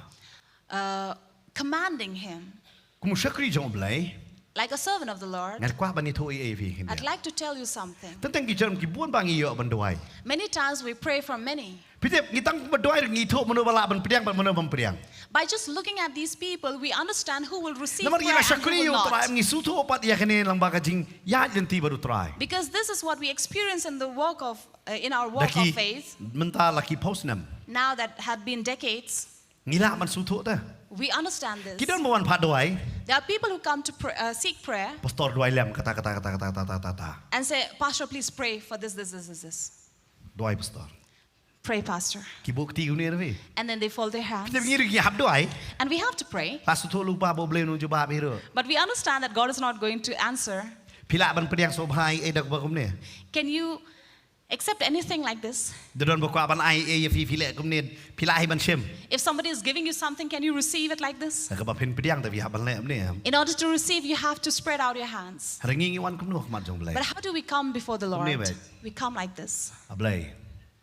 Uh, commanding him. Kum u shakri jong U Blei. Like a servant of the Lord. Nga kwah ban ïathuh ei ei ïa phi. I'd like to tell you something. Teng teng ki jong ki bun ba ngi ïoh ban duwai. Many times we pray for many. Phi tip ngi tang ba duwai ngi ithuh mano ba lah ban pdiang bad mano bym pdiang. By just looking at these people, we understand who will receive prayer and who will not. Namar ngi la shakri ïa U Trai, ngi sngewthuh pat ïa kane lyngba ka jingïaid lynti bad U Trai. Because this is what we experience in the work of uh, in our walk of faith, Da ki mynta la ki phew snem. Now that have been decades, Ngi lah ban sngewthuh te. We understand this. Ki don ba wan phah duwai. There are people who come to pray, uh, seek prayer. Pastor, duwai lem kata kata kata kata kata kata. And say, "Pastor, please pray for this, this, this, this, this." Duwai, Pastor. Pray, Pastor. Ki buh kti kumne ruh. And then they fold their hands. Phi tip ngi ruh ngi hap duwai. And we have to pray. La sngewthuh lypa ba U Blei um jubab hi ruh. But we understand that God is not going to answer. Phi lah ban pdiang sngewbha ei ei da kaba kumne? Can you accept anything like this? Da don ba kwah ban ai ei ei ïa phi, phi leh kumne, phi lah hi ban shim? If somebody is giving you something, can you receive it like this? Kaba phin pdiang te phi hap ban leh kumne. In order to receive, you have to spread out your hands. Hynrei ngi ngi wan kumno ha khmat jong U Blei? But how do we come before the Lord? Kumne beit. We come like this. A Blei.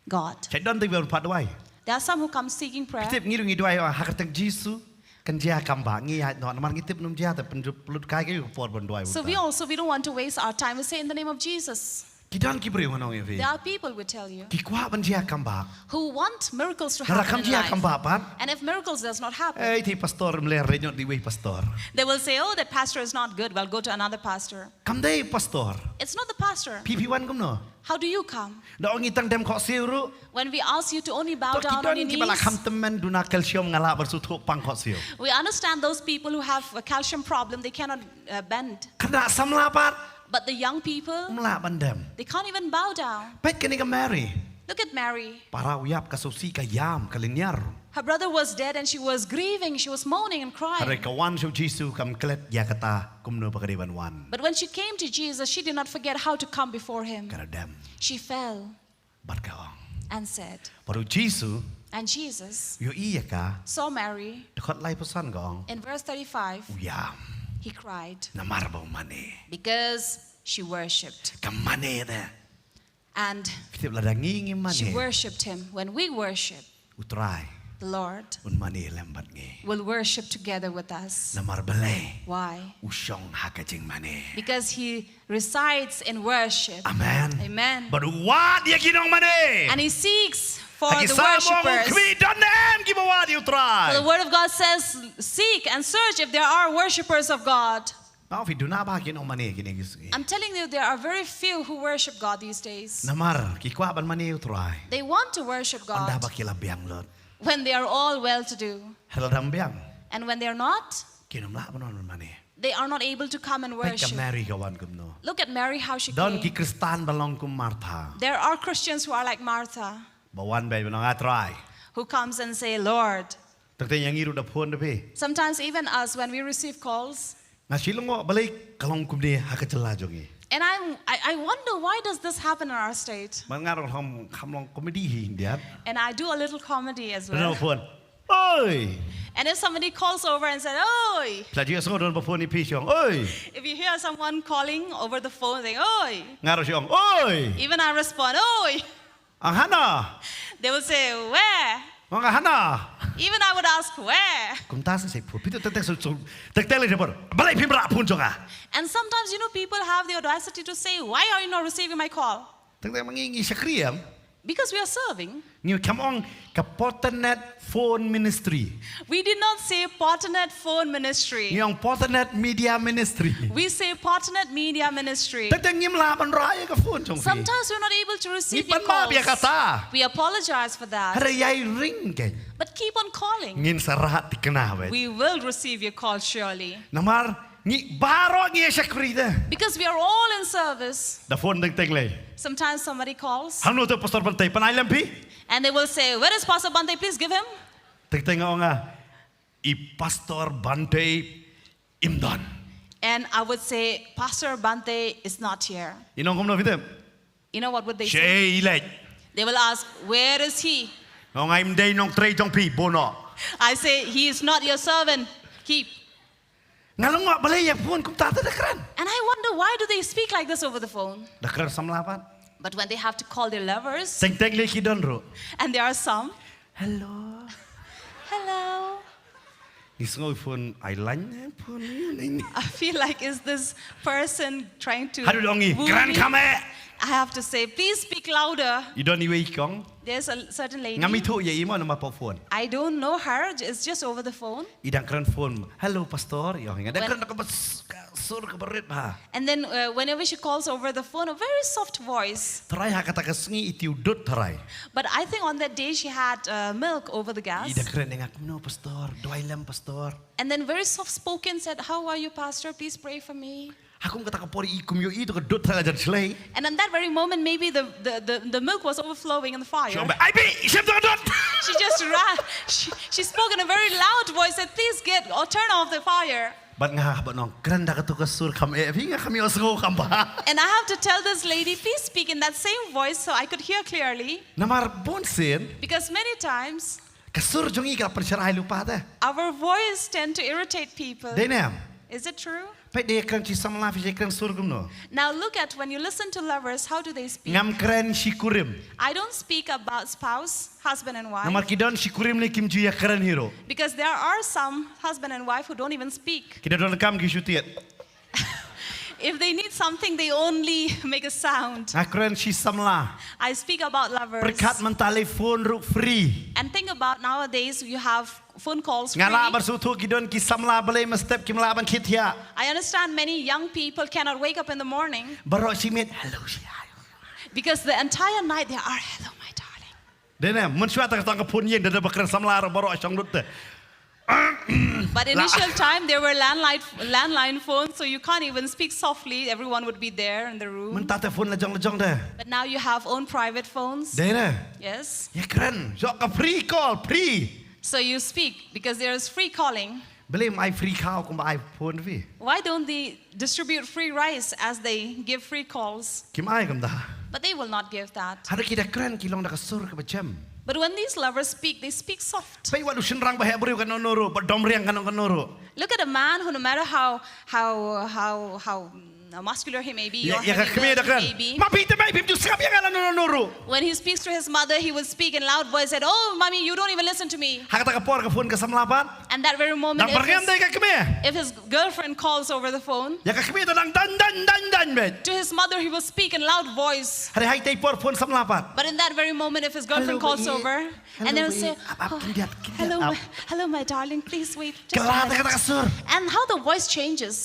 God. Ki don te ba wan phah duwai. There are some who come seeking prayer. Phi tip ngi ruh ngi duwai ha ka kyrteng Jisu. Kan jia kam bah, ngi ïaid noh namar ngi tip nym jia te pynlut kai ka por ban duwai. So we also, we don't want to waste our time. We say, "In the name of Jesus." Ki don ki briew ngan ong ïa phi. There are people, we tell you, ki kwah ban jia kam bah. Who want miracles to happen in life. Lada kam jia kam bah pat. And if miracles does not happen, ei, te pastor mlien, ïa noh da iwei i pastor. They will say, "Oh, that pastor is not good. Well, go to another pastor." Kam dei pastor. It's not the pastor. Phi phi wan kumno? How do you come? Da ong ngi tang dem khohsiew ruh. When we ask you to only bow down on your knees, to ki don kiba la kham tymmen duna calcium, nga lah ban sngewthuh pang khohsiew. We understand those people who have a calcium problem, they cannot, uh, bend. Khynnah samla pat. But the young people, ym lah ban dem. They can't even bow down. Peit kane ka Mary. Look at Mary. Para u ïap, ka sngewsih, ka ïam, ka lynñiar. Her brother was dead and she was grieving, she was moaning and crying. Hynrei ka wan sha u Jisu, kam klet ïa kata kumno ba ka dei ban wan. But when she came to Jesus, she did not forget how to come before him. Ka da dem. She fell. Bad ka ong. And said. Bad u Jisu. And Jesus. U ïohi ïa ka. Saw Mary. Dkhot laiphew san ka ong. In verse thirty-five. U ïam. He cried. Namar ba u mane. Because she worshipped. Ka mane te. And phi tip lada ngi ngi mane, she worshipped him. When we worship, U Trai, the Lord, un mane lem bad ngi. Will worship together with us. Namar balei? Why? U shong ha ka jingmane. Because he resides in worship. Amen. Amen. Bad u wad ïa ki nongmane. And he seeks for the worshippers. Ha ki Salm u ong, khmih, don ne em kiba wad ïa U Trai. For the word of God says, "Seek and search if there are worshippers of God." Nga ong ïa phi, duna bha ki nongmane kine ki sngi. I'm telling you, there are very few who worship God these days. Namar ki kwah ban mane ïa U Trai. They want to worship God. Ynda ba ki la biang lut. When they are all well to do. Hynrei lada ym biang. And when they are not, kim lah ban wan ban mane. They are not able to come and worship. Peit ka Mary ka wan kumno. Look at Mary, how she came. Don ki Khristan ba long kum Martha. There are Christians who are like Martha. Ba wan beit ban ong, "A Trai." Who comes and say, "Lord." Teng teng ïa ngi ruh da phone da phi. Sometimes even us, when we receive calls. Nga shu lyngngoh balei ka long kumne ha ka jylla jong ngi. And I'm, I, I wonder why does this happen in our state? Namar nga ruh kham, kham long comedy hi hyndiat. And I do a little comedy as well. Phone. "Oi." And if somebody calls over and said, "Oi," Phi la ju ïohsngew don ba phone ïa phi shu ong, "Oi." if you hear someone calling over the phone saying, "Oi," Nga ruh shu ong, "Oi." Even I respond, "Oi." Ong hana. They will say, "Where?" Ong hana. Even I would ask, "Where?" Kumta sa sek phone. Phi tu tek tek su su tek tek lei debor. Balei phim rah phone jong nga. And sometimes, you know, people have the audacity to say, "Why are you not receiving my call?" Tek tek ma ngi ngi shakri em. Because we are serving. Ngi kam ong ka Porternet Phone Ministry. We did not say Porternet Phone Ministry. Ngi ong Porternet Media Ministry. We say Porternet Media Ministry. Tek tek ngim lah ban rah ïa ka phone jong phi. Sometimes we're not able to receive Ngi your pan map ïa calls. Kata. We apologize for that. Hare ïai ring kein. But keep on calling. Ngin sa rah thikna wei. We will receive your call surely. Namar ngi baroh ngi ïa shakri de. Because we are all in service. Da phone teng teng lei. Sometimes somebody calls Hangno te Pastor Bante, pynai lem phi. And they will say, "Where is Pastor Bante? Please give him." Teng teng nga ong nga, "I Pastor Bante im don." And I would say, "Pastor Bante is not here." Ngi ong kumno phi te? You know what would they Sha say? ei i leit. They will ask, "Where is he?" Nga ong, "Ai ym dei nongtrei jong phi, buh noh." I say, "He is not your servant. Keep." Nga long nga balei ïa phone kumta te da kren. And I wonder, why do they speak like this over the phone? Da kren samla pat. But when they have to call their lovers, Teng teng lei ki don ruh. And there are some, "Hello." "Hello." Ngi sngew phone ai lain ne phone ni ni. I feel like, is this person trying to Haduh dong ngi woo kren me? Khmer. I have to say, "Please speak louder." I don iwei i kong. There's a certain lady. Ngam ithuh ïa i mo namar pop phone. I don't know her. It's just over the phone. I dang kren phone. "Hello Pastor." Ïa nga dang When- kren da ka bas ka sur ka barit ba. And then uh, whenever she calls over the phone, a very soft voice. Tharai ha kata ka sngi i tiu dud tharai. But I think on that day she had uh, milk over the I gas. dang kren ïa nga, "Kumno Pastor? Duwai lem Pastor." And then very soft spoken said, "How are you, Pastor? Please pray for me." Ha kum kata ka por i kum ïohi to ka dud tharai la jan shlei. And in that very moment, maybe the, the, the, the milk was overflowing in the fire. Shu ong ba, "Ai bi, shem to ka dud." She just ran. She, she spoke in a very loud voice, said, "Please get or turn off the fire." Bad nga hap ban ong, "Kren da kato ka sur kham eh phi, nga kham ïohsngew kham bha." And I have to tell this lady, "Please speak in that same voice so I could hear clearly." Namar bun sien Because many times, ka sur jong ngi ka la pynshyrkhei lypa te. Our voice tend to irritate people. Dei ne em? Is it true? Peit, dei kren shi samla phi, dei kren sur kumno. Now look at, when you listen to lovers, how do they speak? Ngam kren shi kurim. I don't speak about spouse, husband and wife. Namar ki don shi kurim ne kim ju ïa kren hi ruh. Because there are some husband and wife who don't even speak. Ki da don kam ki shu tied. If they need something, they only make a sound. Nga kren shi samla. I speak about lovers. Pyrkhat mynta lei phone ruh free. And think about nowadays, you have phone calls free. Nga lah ban sngewthuh ki don ki samla balei mynstep kim lah ban khie thiah. I understand many young people cannot wake up in the morning Baroh shi miet, "Hello, shi ai." because the entire night they are, "Hello, my darling." Dei ne, mynshuwa te tang ka phone ïing, da da ba kren samla ruh baroh shong lut te. But initial time there were landline landline phones, so you can't even speak softly. Everyone would be there in the room. Mynta te phone lajong lajong te. But now you have own private phones. Dei ne. Yes. Ïa kren, jok ka free call, free. So you speak because there is free calling. Balei ym ai free khaw kumba ai phone phi. Why don't they distribute free rice as they give free calls? Kim ai kumta. But they will not give that. Haba ki da kren ki long da ka sur kaba jem. But when these lovers speak, they speak soft. Peit wat u shynrang ba heh briew kano kano ruh, ba dom riang kano kano ruh. Look at a man who, no matter how how how how mm, muscular he may be, Ïa or ïa ka heavy kmie da built he kren. may be, Ma phi te mei phim ju sngap ïa nga kano kano ruh. when he speaks to his mother, he would speak in loud voice, said, "Oh, mommy, you don't even listen to me." Ha kata ka por ka phone ka samla pat. And that very moment, Dang if byrngem his, dei ka kmie. if his girlfriend calls over the phone, Ïa ka kmie te dang dan dan dan dan beit. to his mother, he will speak in loud voice. Hynrei ha itei i por phone samla pat. But in that very moment, if his girlfriend Hello, calls baby. over, Hello, and they'll baby. say, Up, up, "Oh, kim diat, kim diat, hello, up." my, hello, my darling, please wait. Just a Kylla te minute." Kata ka sur. And how the voice changes.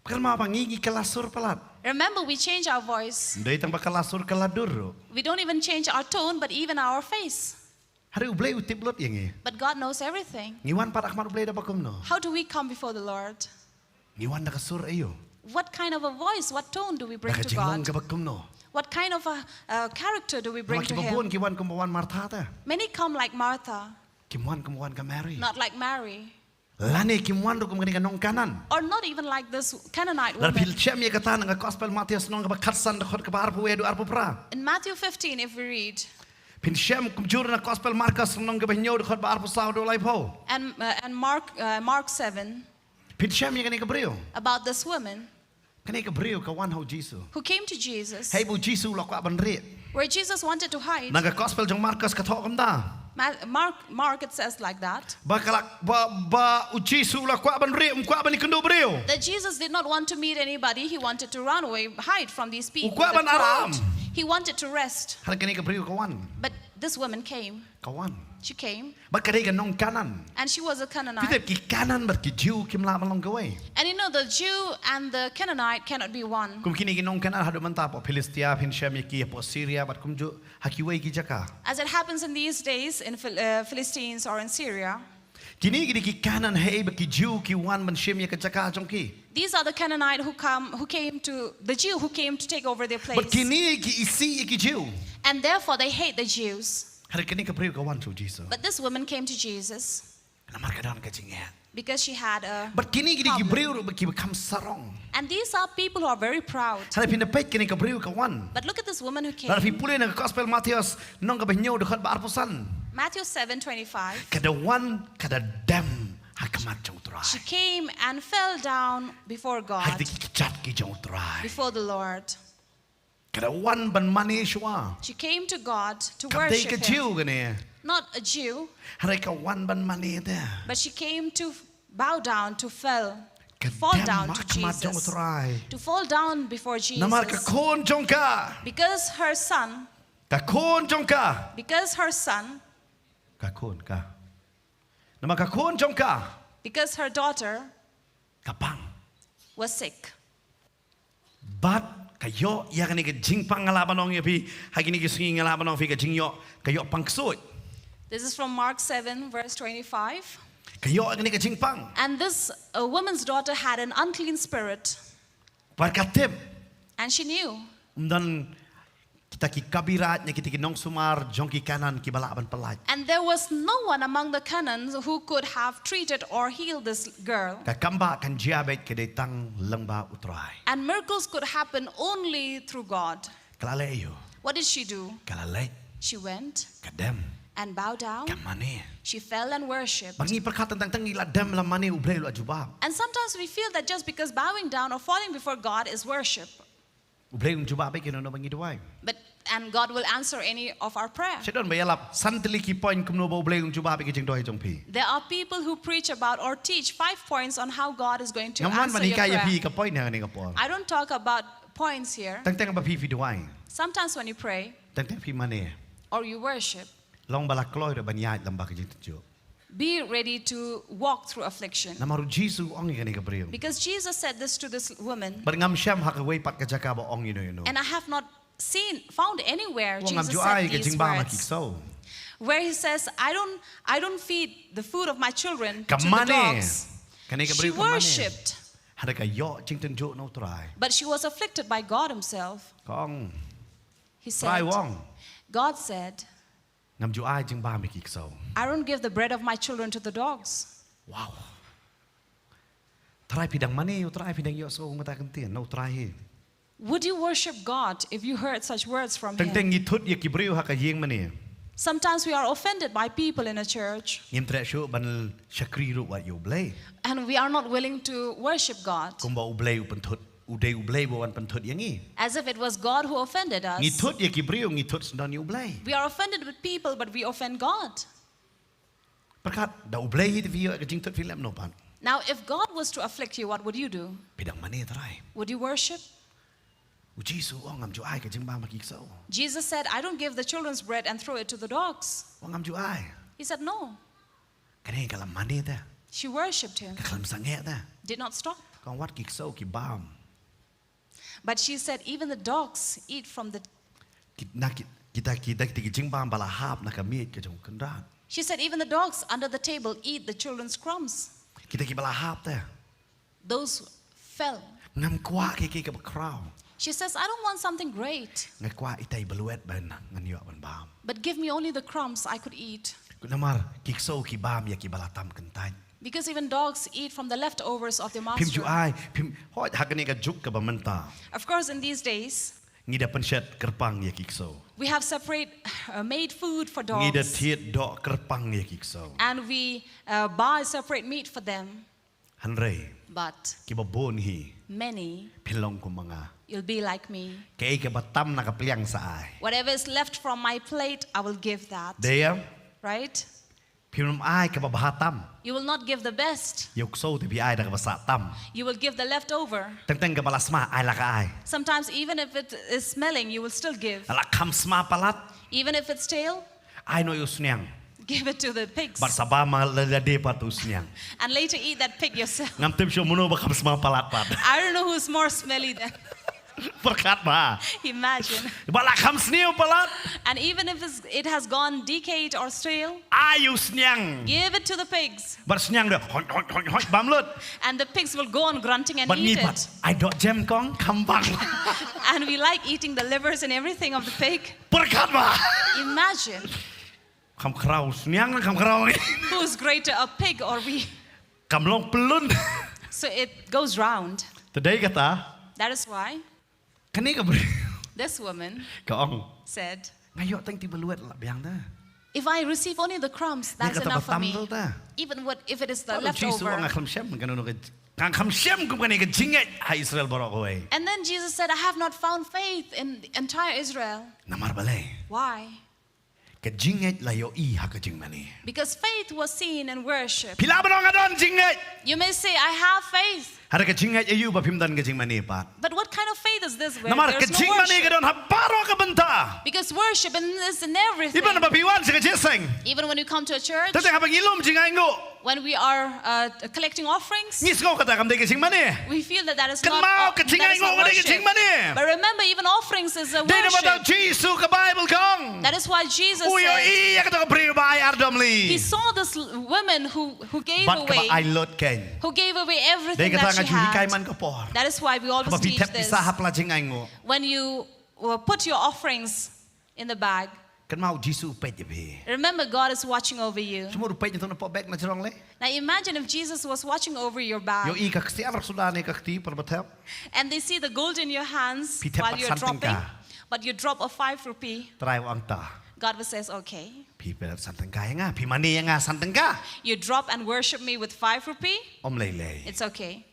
Kren ma ba ngi ngi kylla sur palat. Remember, we change our voice. Dei tang ba kylla sur kylla dur ruh. We don't even change our tone, but even our face. Hynrei U Blei u tip lut ïa ngi. But God knows everything. Ngi wan pat ha khmat U Blei da ba kumno. How do we come before the Lord? Ngi wan da ka sur aïu. What kind of a voice, what tone do we Da bring ka to jinglong God? Kaba kumno. What kind of a, a character do we bring Namar to kiba Him? Bun ki wan kumba wan Martha te. Many come like Martha, Kim wan kumba wan ka Mary. not like Mary, Lane kim wan ruh kum kane ka nong Kanaan. Or not even like this Canaanite Lada phi woman. shem ïa kata na ka Gospel Mathaios lynnong kaba khatsan dkhot kaba arphew wei haduh arphew phra. In Matthew fifteen, if we read, Phin shem kumjuh na Gospel Markos lynnong kaba hynñiew dkhot ba arphew saw haduh laiphew. And, uh, and Mark, uh, Mark seven, Phin shem ïa kane ka briew. About this woman Kane ka briew ka wan ha u Jisu. Who came to Jesus, Hei ba u Jisu u la kwah ban rieh. Where Jesus wanted to hide. Na ka Gospel jong Markos ka thoh kumta. Ma- Mark, Mark, it says like that. Ba ka la, ba, ba u Jisu u la kwah ban rieh, um kwah ban ïakynduh briew. That Jesus did not want to meet anybody. He wanted to run away, hide from these people. U kwah The ban aram. He wanted to rest. Hynrei kane ka briew ka wan. But this woman came. Ka wan. She came. Bad ka dei ka nong Kanan. And she was a Phi Canaanite. tip ki Kanan bad ki Jiw kim lah ban long kawei. And you know, the Jew and the Canaanite cannot be one. Kum kine ki nong Kanan haduh mynta hapoh Philistia, phin shem ïa ki hapoh Syria bad kumjuh ha kiwei ki jaka. As it happens in these days in Phil- uh, Philistines or in Syria. Kine ki dei ki Kanan hei ba ki Jiw ki wan ban shim ïa ka jaka jong ki. These are the Canaanite who come, who came to the Jew who came to take over their place. Bad kine ki isih ïa ki Jiw. And therefore they hate the Jews. Hynrei kane ka briew ka wan sha u Jisu. But this woman came to Jesus Namar ka don ka jingeh. Because she had a Bad kine ki dei ki problem. Briew ruh ba ki ba kham sarong. And these are people who are very proud. Hynrei phi na peit kane ka briew ka wan. But look at this woman who came. Lada phi pule na ka Gospel Mathaios lynnong kaba hynñiew dkhot ba arphew san. Matthew seven twenty-five. Ka da wan ka da dem ha khmat jong u Trai. She came and fell down before Ha God, ki kjat ki jong u Trai. Before the Lord. Ka da wan ban mane shuwa. She came to God to Ka dei worship ka him. Jiw kane. Not a Jew, Hynrei ka wan ban mane te. But she came to bow down, to fall, Ka fall dem down ha to khmat jong u Jesus, Trai. To fall down before Jesus. Namar ka khun jong ka. Because her son, Ka khun jong ka. Because her son, Ka khun ka. Namar ka khun jong ka. Because her daughter, Ka pang. Was sick. Bad ka ïoh ïa kane ka jingpang, nga lah ban ong ïa phi, ha kine ki sngi nga lah ban ong ïa phi ka jingïoh, ka ïoh pang ksuid. This is from Mark seven, verse twenty-five. Ka ïoh ïa kane ka jingpang. And this uh, woman's daughter had an unclean spirit. Bad ka tip. And she knew. Ym don kita ki kabiraj ne kita ki nongsumar jong ki Kanan ki ba lah ban pyllait. And there was no one among the Canaans who could have treated or healed this girl. Ka kam ba kan jia beit ka dei tang lyngba u Trai. And miracles could happen only through God. Ka la leh ïa u. What did she do? Ka la leh. She went. Ka dem. And bowed down. Ka mane. She fell and worshipped. Bad ngi pyrkhat tang tang ngi la dem la mane u Blei u la jubab. And sometimes we feel that just because bowing down or falling before God is worship. U Blei um jubab beit ïa kino kino ba ngi duwai. But and God will answer any of our prayer. Sha don ba ïalap san tylli ki point kumno ba u Blei um jubab ïa ki jingduwai jong phi. There are people who preach about or teach five points on how God is going to Ngam wan answer ban your hikai ïa phi prayer. Ka point ha kane ka por. I don't talk about points here. Tang tang ba phi phi duwai. Sometimes when you pray, Tang tang phi mane. Or you worship, Long ba la kloi ruh ban ïaid lyngba ka jingtynjuh. Be ready to walk through affliction. Namar u Jisu u ong ïa kane ka briew. Because Jesus said this to this woman. Bad ngam shem ha kawei pat ka jaka ba u ong ïa no ïa no. And I have not seen, found anywhere Ong ngam Jesus ju ai said ka these jingbam ha words. ki ksew. Where he says, I don't, I don't feed the food of my children Ka to the mane. Dogs. Kane ka She briew ka mane. Worshipped. Hynrei ka ïoh jingtynjuh na u Trai. But she was afflicted by God himself. Ka ong. He Trai said, u ong. God said, Ngam ju ai jingbam ïa ki ksew. I don't give the bread of my children to the dogs. Wow. Trai phi dang mane, u Trai phi dang ïoh sngewbha mynta ka ktien, na u Trai hi. Would you worship God if you heard such words from Teng teng him? Ngi thut ïa ki briew ha ka ïing mane. Sometimes we are offended by people in a church. Ngim treh shuh ban shakri ruh wat ïa u Blei. And we are not willing to worship God. Kumba u Blei u pynthut, u dei u Blei ba wan pynthut ïa ngi. As if it was God who offended us. Ngi thut ïa ki briew, ngi thut sngewdon ïa u Blei. We are offended with people, but we offend God. Pyrkhat, da u Blei hi te phi ïoh ka jingthut phi leh kumno pat. Now, if God was to afflict you, what would you do? Phi dang mane Trai. Would you worship? U Jisu u ong ngam ju ai ka jingbam ha ki ksew. Jesus said, I don't give the children's bread and throw it to the dogs. U ong ngam ju ai. He said, no. Kane ka la mane te. She worshipped him, Ka khlem sangeh te. Did not stop. Ka ong wat ki ksew ki bam. But she said, even the dogs eat from the. Ki, na ki, kita ki, kita ki jingbam ba la hap na ka miej ka jong u kynrad. She said, even the dogs under the table eat the children's crumbs. Kita ki ba la hap te. Those fell. Ngam kwah ki ki ka ba khraw. She says, I don't want something great, Nga kwah itai ba lwet ban ngan ïoh ban bam. But give me only the crumbs I could eat. Namar ki ksew ki bam ïa ki ba la tam kyntait. Because even dogs eat from the leftovers of their Phim ju master. Ai, phim, hoi, ha kane ka juk ka ba mynta. Of course, in these days, Ngi da pynshet kyrpang ïa ki ksew. We have separate uh, made food for dogs. Ngi da thied doh kyrpang ïa ki ksew. And we uh, buy separate meat for them. Hynrei. But. Kiba bun hi. Many. Phin long kum ma nga. You'll be like me. Kaei kaba tam na ka pliang sa ai. Whatever is left from my plate, I will give that. Dei ïa. Right? Phim ai kaba bha tam. You will not give the best. Ïa u ksew te phi ai da kaba sah tam. You will give the leftover. Teng teng kaba la sma ai la ka ai. Sometimes even if it is smelling, you will still give. La kham sma palat. Even if it's stale. Ai noh ïa u sniang. Give it to the pigs. Bad sa bam la la de pat u sniang. And later eat that pig yourself. Ngam tip shuh mano ba kham sma palat pat. I don't know who's more smelly then. Pyrkhat ba. Imagine. Ba la kham sniew palat. And even if it's, it has gone decayed or stale, ai ïa u sniang. Give it to the pigs. Bad sniang de hoi hoi hoi hoi bam lut. And the pigs will go on grunting and eat it. Bad ngi pat ai doh jem kong kham bang. And we like eating the livers and everything of the pig. Pyrkhat ba. Imagine. Kham khraw sniang kham khraw. Who's greater, a pig or we? Kam long pyllun. So it goes round. Te dei kata. That is why. Kane ka briew. This woman. Ka ong. Said. Nga ïoh tang ti ba luet la biang da. If I receive only the crumbs, that's enough for me. Even what if it is the leftover. Jisu nga kham shem ka nunu ka. Nga kham shem kum kane ka jingngeit ha Israel baroh kawei. And then Jesus said, I have not found faith in the entire Israel. Namar balei? Why? Ka jingngeit la ïohi ha ka jingmane. Because faith was seen in worship. Phi lah ban ong nga don jingngeit. You may say, I have faith. Hynrei ka jingngeit aïu ba phim don ka jingmane pat. But what kind of faith is this where there's no worship? Namar ka jingmane ka don ha baroh ka bynta. Because worship in, is in everything. Even ba phi wan sha ka jingïaseng. Even when you come to a church. Te teng haba ngi lum jingainguh. When we are uh, collecting offerings, ngi sngew kata kam dei ka jingmane. We feel that that is not, kynmaw ka jingainguh ka dei ka jingmane. But remember, even offerings is a worship. Dei namar ba Jisu ka Bible ka ong. That is why Jesus said, u ïohi ïa kata ka briew ba ai ar dom li. He saw this l- woman who, who gave away, bad kaba ai lut kein, who gave away everything that she had. Dei kata nga ju hikai man ka por. That is why we always teach this. Haba phi thep pisa ha pla jingainguh. When you uh, put your offerings in the bag. Kynmaw Jisu u peit ïa phi. Remember, God is watching over you. Shu mut u peit ïa tang na pok bag na jrong lei. Now imagine if Jesus was watching over your bag. Ïohi ka ksiar suda ne ka kti pat ba thep. And they see the gold in your hands while you're dropping, phi thep pat san tyngka, but you drop a five rupee. Trai u ong ta. God will says, okay. Phi pynthep san tyngka ïa nga, phi mane ïa nga san tyngka. You drop and worship me with five rupee. Ym lei lei. It's okay.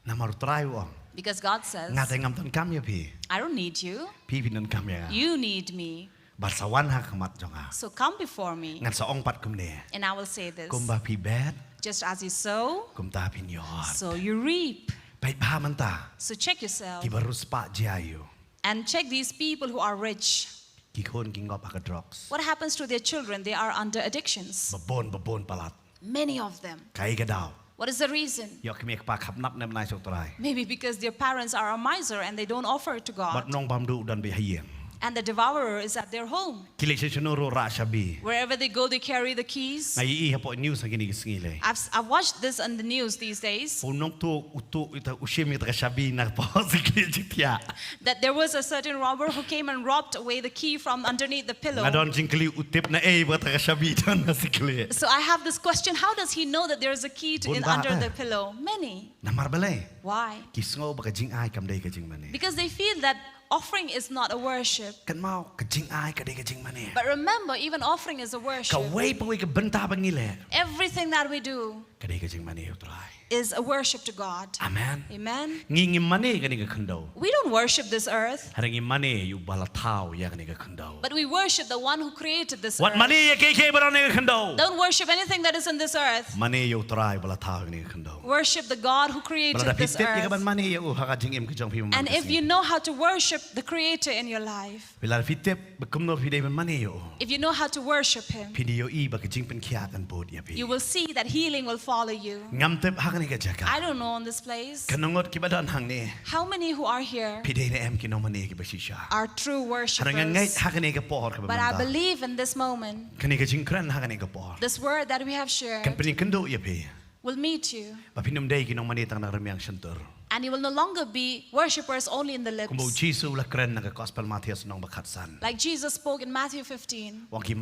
Namar u Trai u ong. Because God says, nga te ngam donkam ïa phi. I don't need you. Phi phi donkam ïa nga. You need me. Bad sa wan ha khmat jong nga. So come before me. Ngan sa ong pat kumne. And I will say this. Kumba phi bet. Just as you sow, kumta phin ïoh. So you reap. Peit bha mynta. So check yourself. Kiba riewspah jia aïu. And check these people who are rich. Ki khun ki ngop ha ka drugs. What happens to their children? They are under addictions. Ba bun, ba bun palat. Many of them. Kaei ka daw? What is the reason? Ïoh kmie kpa khapnap ne bnai suk Trai. Maybe because their parents are a miser and they don't offer to God. Bad nongbamduh u don beit ha ïing. And the devourer is at their home. Ki leit sha shano ruh rah shabi. Wherever they go, they carry the keys. Nga ïohi hapoh news ha kine ki sngi lei. I've, I've watched this on the news these days. U nongtuh u tuh ita u shim ita ka shabi na ka por sikli jingthiah. That there was a certain robber who came and robbed away the key from underneath the pillow. Nga don jingkylli u tip naei ba kata ka shabi don ha sikli. So I have this question, how does he know that there is a key to, in, under the pillow? Many. Namar balei? Why? Ki sngew ba ka jingai kam dei ka jingmane. Because they feel that offering is not a worship. Kynmaw ka jingai ka dei ka jingmane. But remember, even offering is a worship. Kawei pa kawei ka bynta ba ngi leh. Everything that we do. Ka dei ka jingmane ïa u Trai. Is a worship to God. Amen. Amen. Ngi ngim mane kane ka khyndew. We don't worship this earth. Hynrei ngi mane ïa uba la thaw ïa kane ka khyndew. But we worship the one who created this earth. Wat mane ïa kiei kiei ba don ha kane ka khyndew. Don't worship anything that is in this earth. Mane ïa u Trai uba la thaw ïa kane ka khyndew. Worship the God who created this earth. Bad lada phi tip ïa kaban mane ïa u ha ka jingim ka jong phi mynta ka sngi. And if you know how to worship the Creator in your life, bad lada phi tip ba kumno phi dei ban mane ïa u, if you know how to worship Him, phin ïohi ba ka jingpynkhiah kan bud ïa phi. You will see that healing will follow you. Ngam tip ha kane ka jaka. I don't know on this place. Katno ngut kiba don hangne. How many who are here? Phi dei ne em ki nongmane kiba shisha. Are true worshippers. Hynrei nga ngeit ha kane ka por kaba mynta. But I believe in this moment. Kane ka jingkren ha kane ka por. This word that we have shared. Kan pynïakynduh ïa phi. Will meet you. Ba phin ym dei ki nongmane tang na ka rmiang shyntur. And you will no longer be worshippers only in the lips. Kumba u Jisu u la kren na ka Gospel Mathaios lynnong ba khatsan. Like Jesus spoke in Matthew fifteen. U ong ki,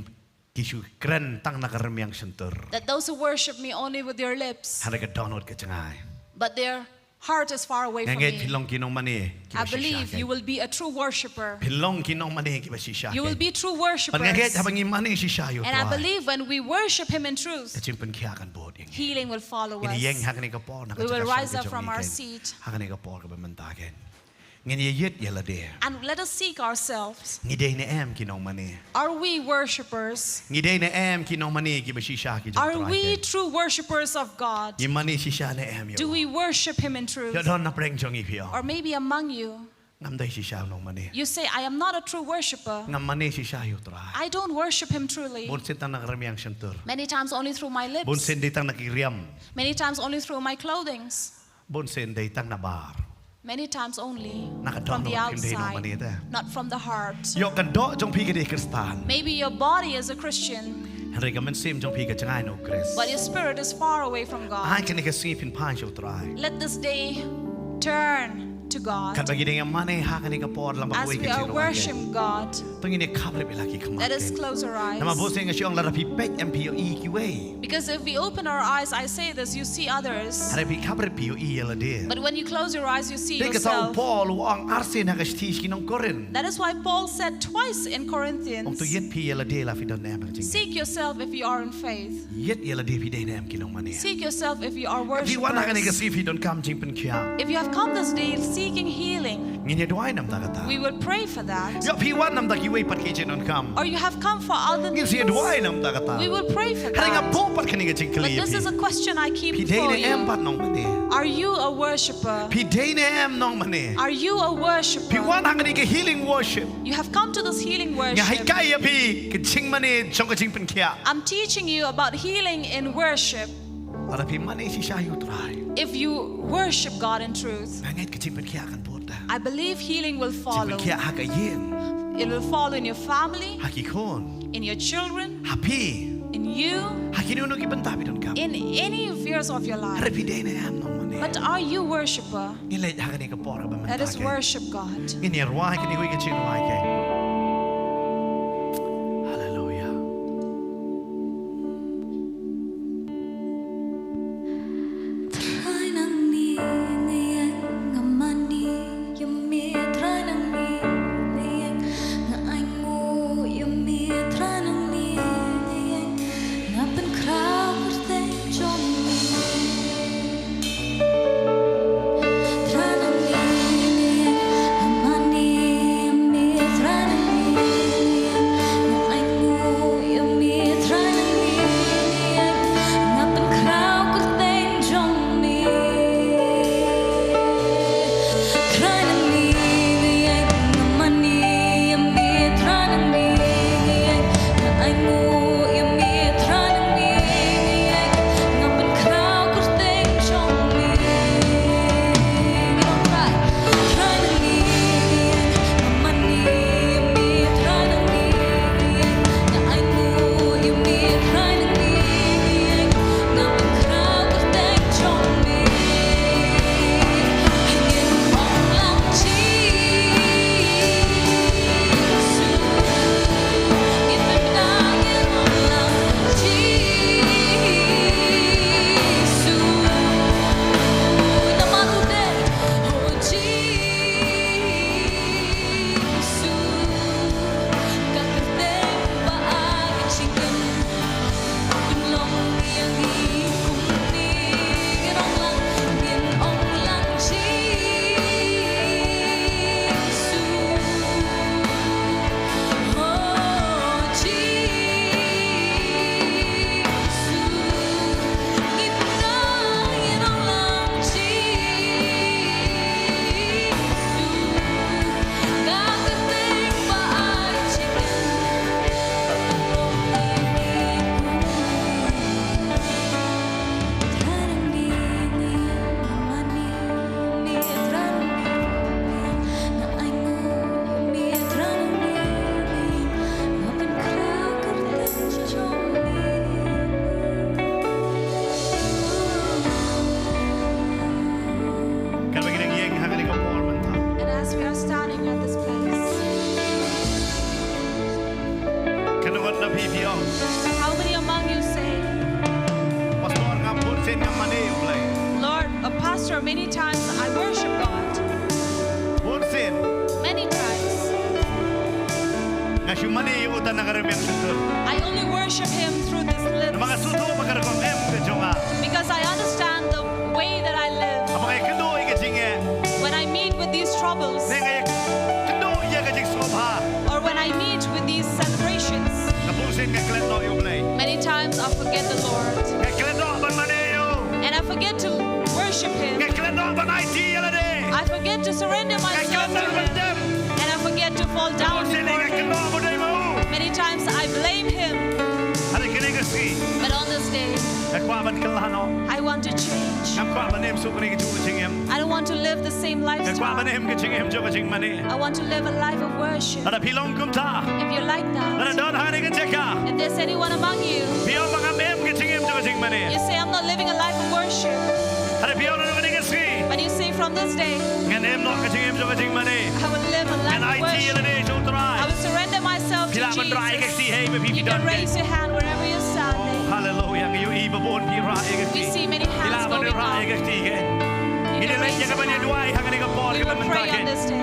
ki shu kren tang na ka rmiang shyntur. That those who worship me only with their lips. Hynrei ka dohnud ka jngai. But their heart is far away from me. Nga ngeit phin long ki nongmane kiba shisha. I believe you will be a true worshipper. Phin long ki nongmane kiba shisha. You will be true worshipers. Bad nga ngeit haba ngi mane shisha ïa u Trai. And I believe when we worship Him in truth, ka jingpynkhiah kan bud ïa ngi. Healing will follow us. Ngin ïeng ha kane ka por na ka jaka shong ka jong ngi. We will rise up from our seat. Ha kane ka por kaba mynta kein. Ngin ïa ïit ïa lade. And let us seek ourselves. Ngi dei ne em ki nongmane? Are we worshippers? Ngi dei ne em ki nongmane kiba shisha ki jong u Trai kein? Are we true worshippers of God? Ngi mane shisha ne em ïa u? Do we worship Him in truth? Ïoh don na pdeng jong ngi phi ong. Or maybe among you, ngam dei shisha u nongmane. You say, "I am not a true worshipper. Ngam mane shisha ïa u Trai." I don't worship Him truly. Bun sien tang na ka rmiang shyntur. Many times only through my lips. Bun sien dei tang na ki riam. Many times only through my clothings. Bun sien dei tang na bar. Many times only from the outside, not from the heart. Na ka doh jong phi kam don ïa u Trai. Ïoh ka doh jong phi ka dei Khristan. Maybe your body is a Christian, hynrei ka mynsiem jong phi ka jngai na u Khrist. But your spirit is far away from God. Ai kane ka sngi phin phai sha u Trai. Let this day turn to God. Katba ngi dang ïa mane ha kane ka por lem bad kawei ka jingrwai kein. As we are worshiping God, to ngin ïa khapbrip ïa la ki khmat kein. Let us close our eyes. Namar bun sien nga shu ong lada phi peit em phi ïohi kiwei. Because if we open our eyes, I say this, you see others. Hynrei phi khapbrip phi ïohi ïa lade. But when you close your eyes, you see yourself. Te kata u Paul u ong arsien ha ka shithi sha ki nong Korinth. That is why Paul said twice in Corinthians, ong to ïit phi ïa lade lada phi don ne em ha ka jingngeit. Seek yourself if you are in faith. Ïit ïa lade phi dei ne em ki nongmane. Seek yourself if you are worshippers. Phi wan ha kane ka sngi phi donkam jingpynkhiah. If you have come this day seeking healing, ngin ïa duwai na bynta kata. We will pray for that. Ïoh phi wan na bynta kiwei pat ki jingdonkam. Or you have come for other needs. Ngin sa ïa duwai na bynta kata. We will pray for that. Hynrei nga buh pat kane ka jingkylli ïa phi. But this is a question I keep for you. Phi dei ne em pat nongmane? Are you a worshipper? Phi dei ne em nongmane? Are you a worshipper? Phi wan ha kane ka healing worship. You have come to this healing worship. Nga hikai ïa phi ka jingmane jong ka jingpynkhiah. I'm teaching you about healing in worship. Lada phi mane shisha ïa u Trai. If you worship God in truth, nga ngeit ka jingpynkhiah kan bud. I believe healing will follow. Jingpynkhiah ha ka ïing. It will follow in your family. Ha ki khun. In your children. Ha phi. In you. Ha kino kino ki bynta phi donkam. In any areas of your life. Hynrei phi dei ne em nongmane? But are you worshipper? Ngin leit ha kane ka por kaba mynta kein. Let us worship God. Ngin ïa rwai kane kawei ka jingrwai kein. Haleluia. Shu mane ïa uta na ka rmiang shyntur. I only worship him through this lips. Namar nga sngewthuh ba ka rukom em ka jong nga. Because I understand the way that I live. Haba nga ïakynduh ïa ka jingeh, when I meet with these troubles, ne nga ïakynduh ïa ka jingsngewbha, or when I meet with these celebrations, nga bun sien nga klet noh ïa U Blei. Many times I forget the Lord. Nga klet noh ban mane ïa u. And I forget to worship him. Nga klet noh ban aiti ïa lade. I forget to surrender myself to him. Nga klet noh ban dem. And I forget to fall down before him. Bun sien nga klet noh ban dei ma u. Many times I blame him. Hynrei kane ka sngi, but on this day, nga kwah ban kylla noh. I want to change. Ngam kwah ban im suk kane ka jingim. I don't want to live the same lifestyle. Nga kwah ban im ka jingim jong ka jingmane. I want to live a life of worship. Lada phi long kumta, if you're like that, lada don ha kane ka jaka, if there's anyone among you, phi ong ba ngam im ka jingim jong ka jingmane, you say, "I'm not living a life of worship." Lada phi ong na kane ka sngi, and you say, "From this day, ngan im noh ka jingim jong ka jingmane. I will live a life of worship. Ngan aiti ïa lade sha U Trai." I will surrender myself to Jesus. Phi lah ban rah ïa ka kti, hei ba phi, phi don. You can raise your hand wherever you're standing. Haleluya. Nga ïohi ba bun phi rah ïa ka kti. We see many hands going up. Phi lah ban rah ïa ka kti, hei. You can raise your hand. Ngi dei leh ïa kaba ñiew duwai ha kane ka por kaba mynta. We will pray on this day.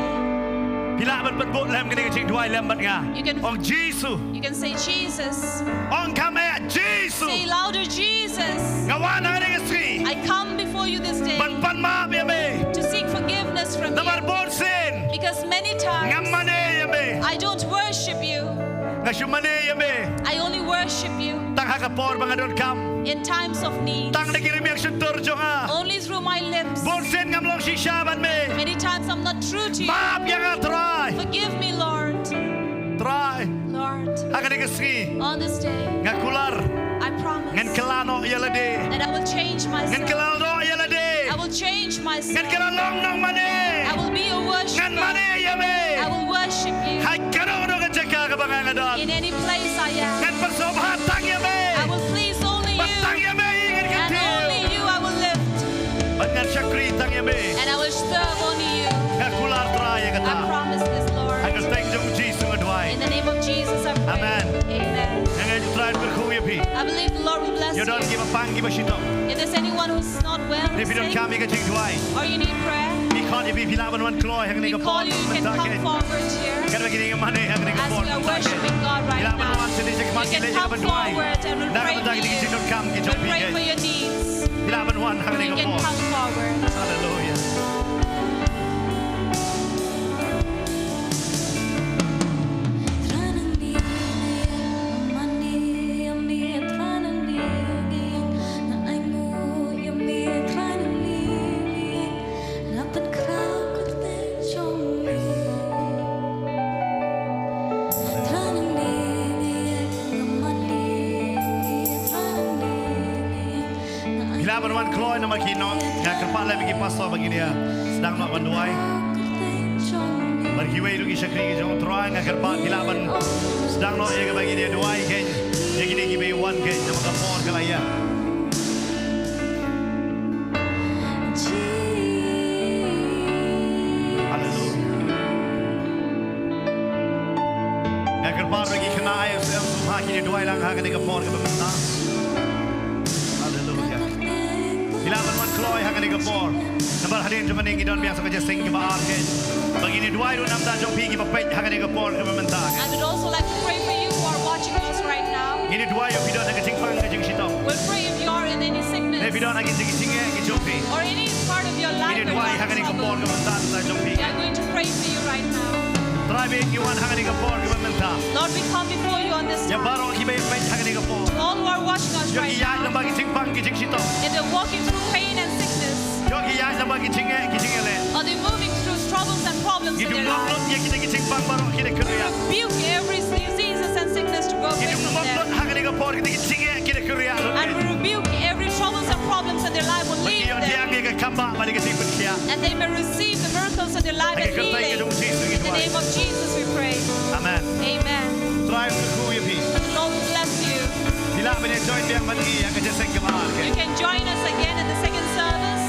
Phi lah ban pynbud lem kane ka jingduwai lem bad nga. You can, ong Jisu. You can say, "Jesus." Ong kham eh, Jisu. Say louder, "Jesus." Nga wan ha kane ka sngi. I come before you this day. Ban pan map ïa me. To seek forgiveness from you. Namar bun sien. Because many times, ngam mane ïa me. I don't worship you. Nga shu mane ïa me. I only worship you. Tang ha ka por ba nga donkam. In times of need. Tang da ki rmiang shyntur jong nga. Only through my lips. Bun sien ngam long shisha bad me. Many times I'm not true to you. Map ïa nga, Trai. Forgive me, Lord. Trai. Lord. Ha kane ka sngi, on this day, nga kular, I promise, ngan kylla noh ïa lade. That I will change myself. Ngan kylla noh ïa lade. I will change myself. Ngan kylla long nongmane. I will be a worshiper. Ngan mane ïa me. I will worship you. Ha kano kano ka jaka kaba nga nga don. In any place I am. Ngan pynsngewbha tang ïa me. I will please only you. Bad tang ïa me ngan kyntiew. And only you I will lift. Bad ngan shakri tang ïa me. And I will serve only you. Nga kular, Trai, ïa kata. I promise this, Lord. Ha ka kyrteng jong U Jisu nga duwai. In the name of Jesus I pray. Amen. Amen. Nga ngeit U Trai un kyrkhu ïa phi. I believe the Lord will bless you. Ïa don kiba pang kiba shitom. If there's anyone who's not well, sick, ne phi donkam ïa ka jingduwai, or you need prayer, ngi khot ïa phi, phi lah ban wan kloi ha kane ka por mynta. We call you, you can come forward here. Katba ngi ïa mane ha kane ka por mynta, as we are worshiping God right now, phi lah ban wan sha khmat, you can come forward and we'll pray for you. We'll pray for your needs. Phi lah ban wan ha kane ka por. You can come forward. Haleluya. Phi lah ban wan kloi namar ki nong, nga kyrpad lem ïa ki pastor ba ngin ïa sdang noh ban duwai. Bad kiwei ruh ki shakri ki jong U Trai, nga kyrpad phi lah ban sdang noh ïa kaba ngin ïa duwai kein ïa kine kiba wan kein namar ka por ka la ïaid. Haleluya. Nga kyrpad ba ki khynnah ïa sngewbha kin ïa duwai lang ha kane ka por kaba mynta. Haleluya. Phi lah ban wan kloi ha kane ka por. Namar hadien jong kane ngi don biang sa ka jingïaseng kaba ar kein. Ba ngin ïa duwai ruh namar jong phi kiba peit ha kane ka por kaba mynta. I would also like to pray for you who are watching us right now. Ngin ïa duwai ïa phi don ha ka jingpang ka jingshitom. We'll pray if you are in any sickness. Ne phi don ha ki jingeh ki jong phi. Or any part of your life that you have trouble. Ngin ïa duwai ha kane ka por kaba mynta namar jong phi. We are going to pray for you right now. Trai, ba ngi wan ha kane ka por kaba mynta. Lord, we come before you on this time. Ïa baroh kiba ïa peit ha kane ka por. To all who are watching us right now. Ïoh ki ïaid lyngba ki jingpang ki jingshitom. If they're walking through pain and sickness. Ïoh ki ïaid lyngba ki jingeh ki jingïaleh. Or they're moving through troubles and problems in their life. Ngi duh mok lut ïa kita ki jingpang baroh ki da kyrriah. We rebuke every diseases and sickness to go away from them. Ngi duh mok lut ha kane ka por kita ki jingeh ki da kyrriah lut. And we rebuke every troubles and problems in their life will leave them. Ba ki ïoh thiang ïa ka kambah bad ïa ka jingpynkhiah. And they may receive the miracles in their life and healing. Ha ka kyrteng ka jong U Jisu ngi duwai. In the name of Jesus we pray. Amen. Amen. Trai un kyrkhu ïa phi. The Lord will bless you. Phi lah ban ïa join biang bad ngi ha ka jingïaseng kaba ar kein. You can join us again in the second service.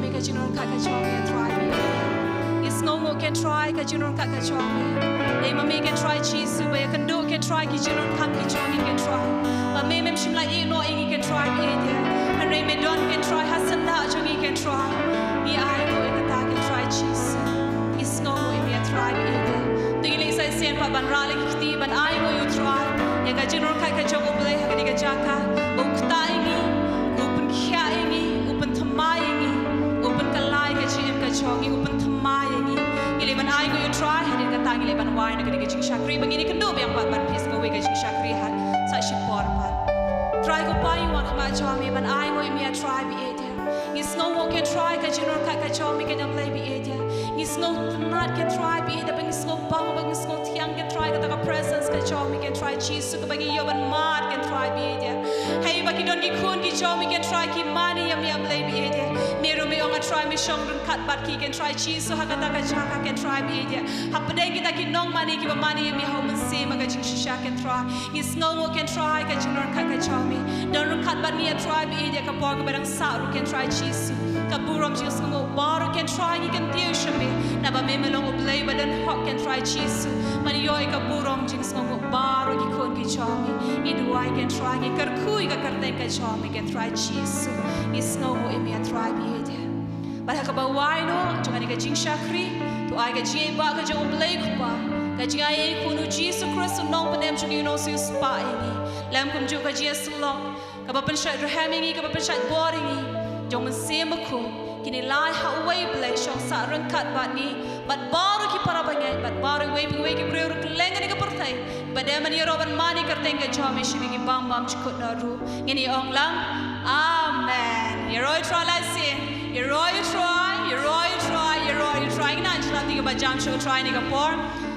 Me ka jingryngkat ka jong me, Trai, me. Ngi sngewnguh, Kynrad Trai, ka jingryngkat ka jong me. Dei ma me, Kynrad Trai Jisu, ba ïakynduh, Kynrad Trai, ki jingryngkat ki jong ngi, Kynrad Trai. Ba me mem shym la ïehnoh ïa ngi, Kynrad Trai, me ïeit. Hynrei me don, Kynrad Trai, ha syndah jong ngi, Kynrad Trai. Ngi ainguh ïa kata, Kynrad Trai Jisu. Ngi sngewnguh ïa me, Trai, me ïeit. Te ngi leit sa shisien pat ban rah la ki kti, ban ainguh ïa u Trai. Ïa ka jingryngkat ka jong U Blei ha kane ka jaka. Ba u ktah ïa ngi, u pynkhiah ïa ngi, u pynthymmai ïa ngi, u pynkylla ïa ka jingim ka jong ngi, u pynthymmai ïa ngi. Ngi leit ban ainguh ïa u Trai, hadien kata ngi leit ban wai na kane ka jingshakri. Ba ngin ïakynduh biang pat bad phi sa kawei ka jingshakri ha sa shipor pat. Trai ko Pa, ngi wan ha khmat jong me ban ainguh ïa me, Trai, me ïeit. Ngi sngewnguh, Kynrad Trai, ka jingryngkat ka jong me, Kynrad Blei, me ïeit. Ngi sngewtynnat, Kynrad Trai, me ïeit, ba ngi sngewbang, ba ngi sngewthiang, Kynrad Trai, kata ka presence ka jong me, Kynrad Trai Jisu, kaba ngi ïoh ban mad, Kynrad Trai, me ïeit. Hei ba ki don ki khun ki jong me, Kynrad Trai, ki mane ïa me, Blei, me ïeit. Me ruh me ong, Trai, me shong ryngkat bad ki, Kynrad Trai Jisu, ha kata ka jaka, Kynrad Trai, me ïeit. Hapdeng kita ki nongmane kiba mane ïa me ha u mynsiem ka jingshisha, Kynrad Trai. Ngi sngewnguh, Kynrad Trai, ka jingryngkat ka jong me. Don ryngkat bad ngi, Trai, me ïeit, ïa ka por kaba dang sah ruh, Kynrad Trai Jisu. Ka burom jingsngewnguh baroh, Kynrad Trai, ngi kyntiew sha me. Naba me me long U Blei ba don hok, Kynrad Trai Jisu. Ban ïoh ïa ka burom jingsngewnguh baroh ki khun ki jong me. Ngi duwai, Kynrad Trai, ngi kyrkhu ïa ka kyrteng ka jong me, Kynrad Trai Jisu. Ngi sngewnguh ïa me, Trai, me ïeit. Bad ha kaba wai noh jong kane ka jingshakri, to ai ka jingïeit ka jong U Blei Kpa, ka jingïeit ka jong U Jisu Khrist u nongpynim jong ngi, u nongsiewspah ïa ngi, lem kumjuh ka jingïasyllok kaba pynshait rhem ïa ngi, kaba pynshait bor ïa ngi jong U Mynsiem Bakhuid, kine lai ha uwei U Blei, shong sah ryngkat bad ngi, bad baroh ki para bangeit, bad baroh uwei pa uwei ki briew ruh kylleng kane ka pyrthei, bad ym ban ïaroh ban mane ïa ka kyrteng ka jong me sha ki bym bam jukut noh ruh. Ngin ong lang, Amen. Ïaroh ïa U Trai la shisien. Ïaroh ïa U Trai, ïaroh ïa U Trai, ïaroh ïa U Trai. Ngin nang shu lap ïa kaba jam sha U Trai ha kane ka por.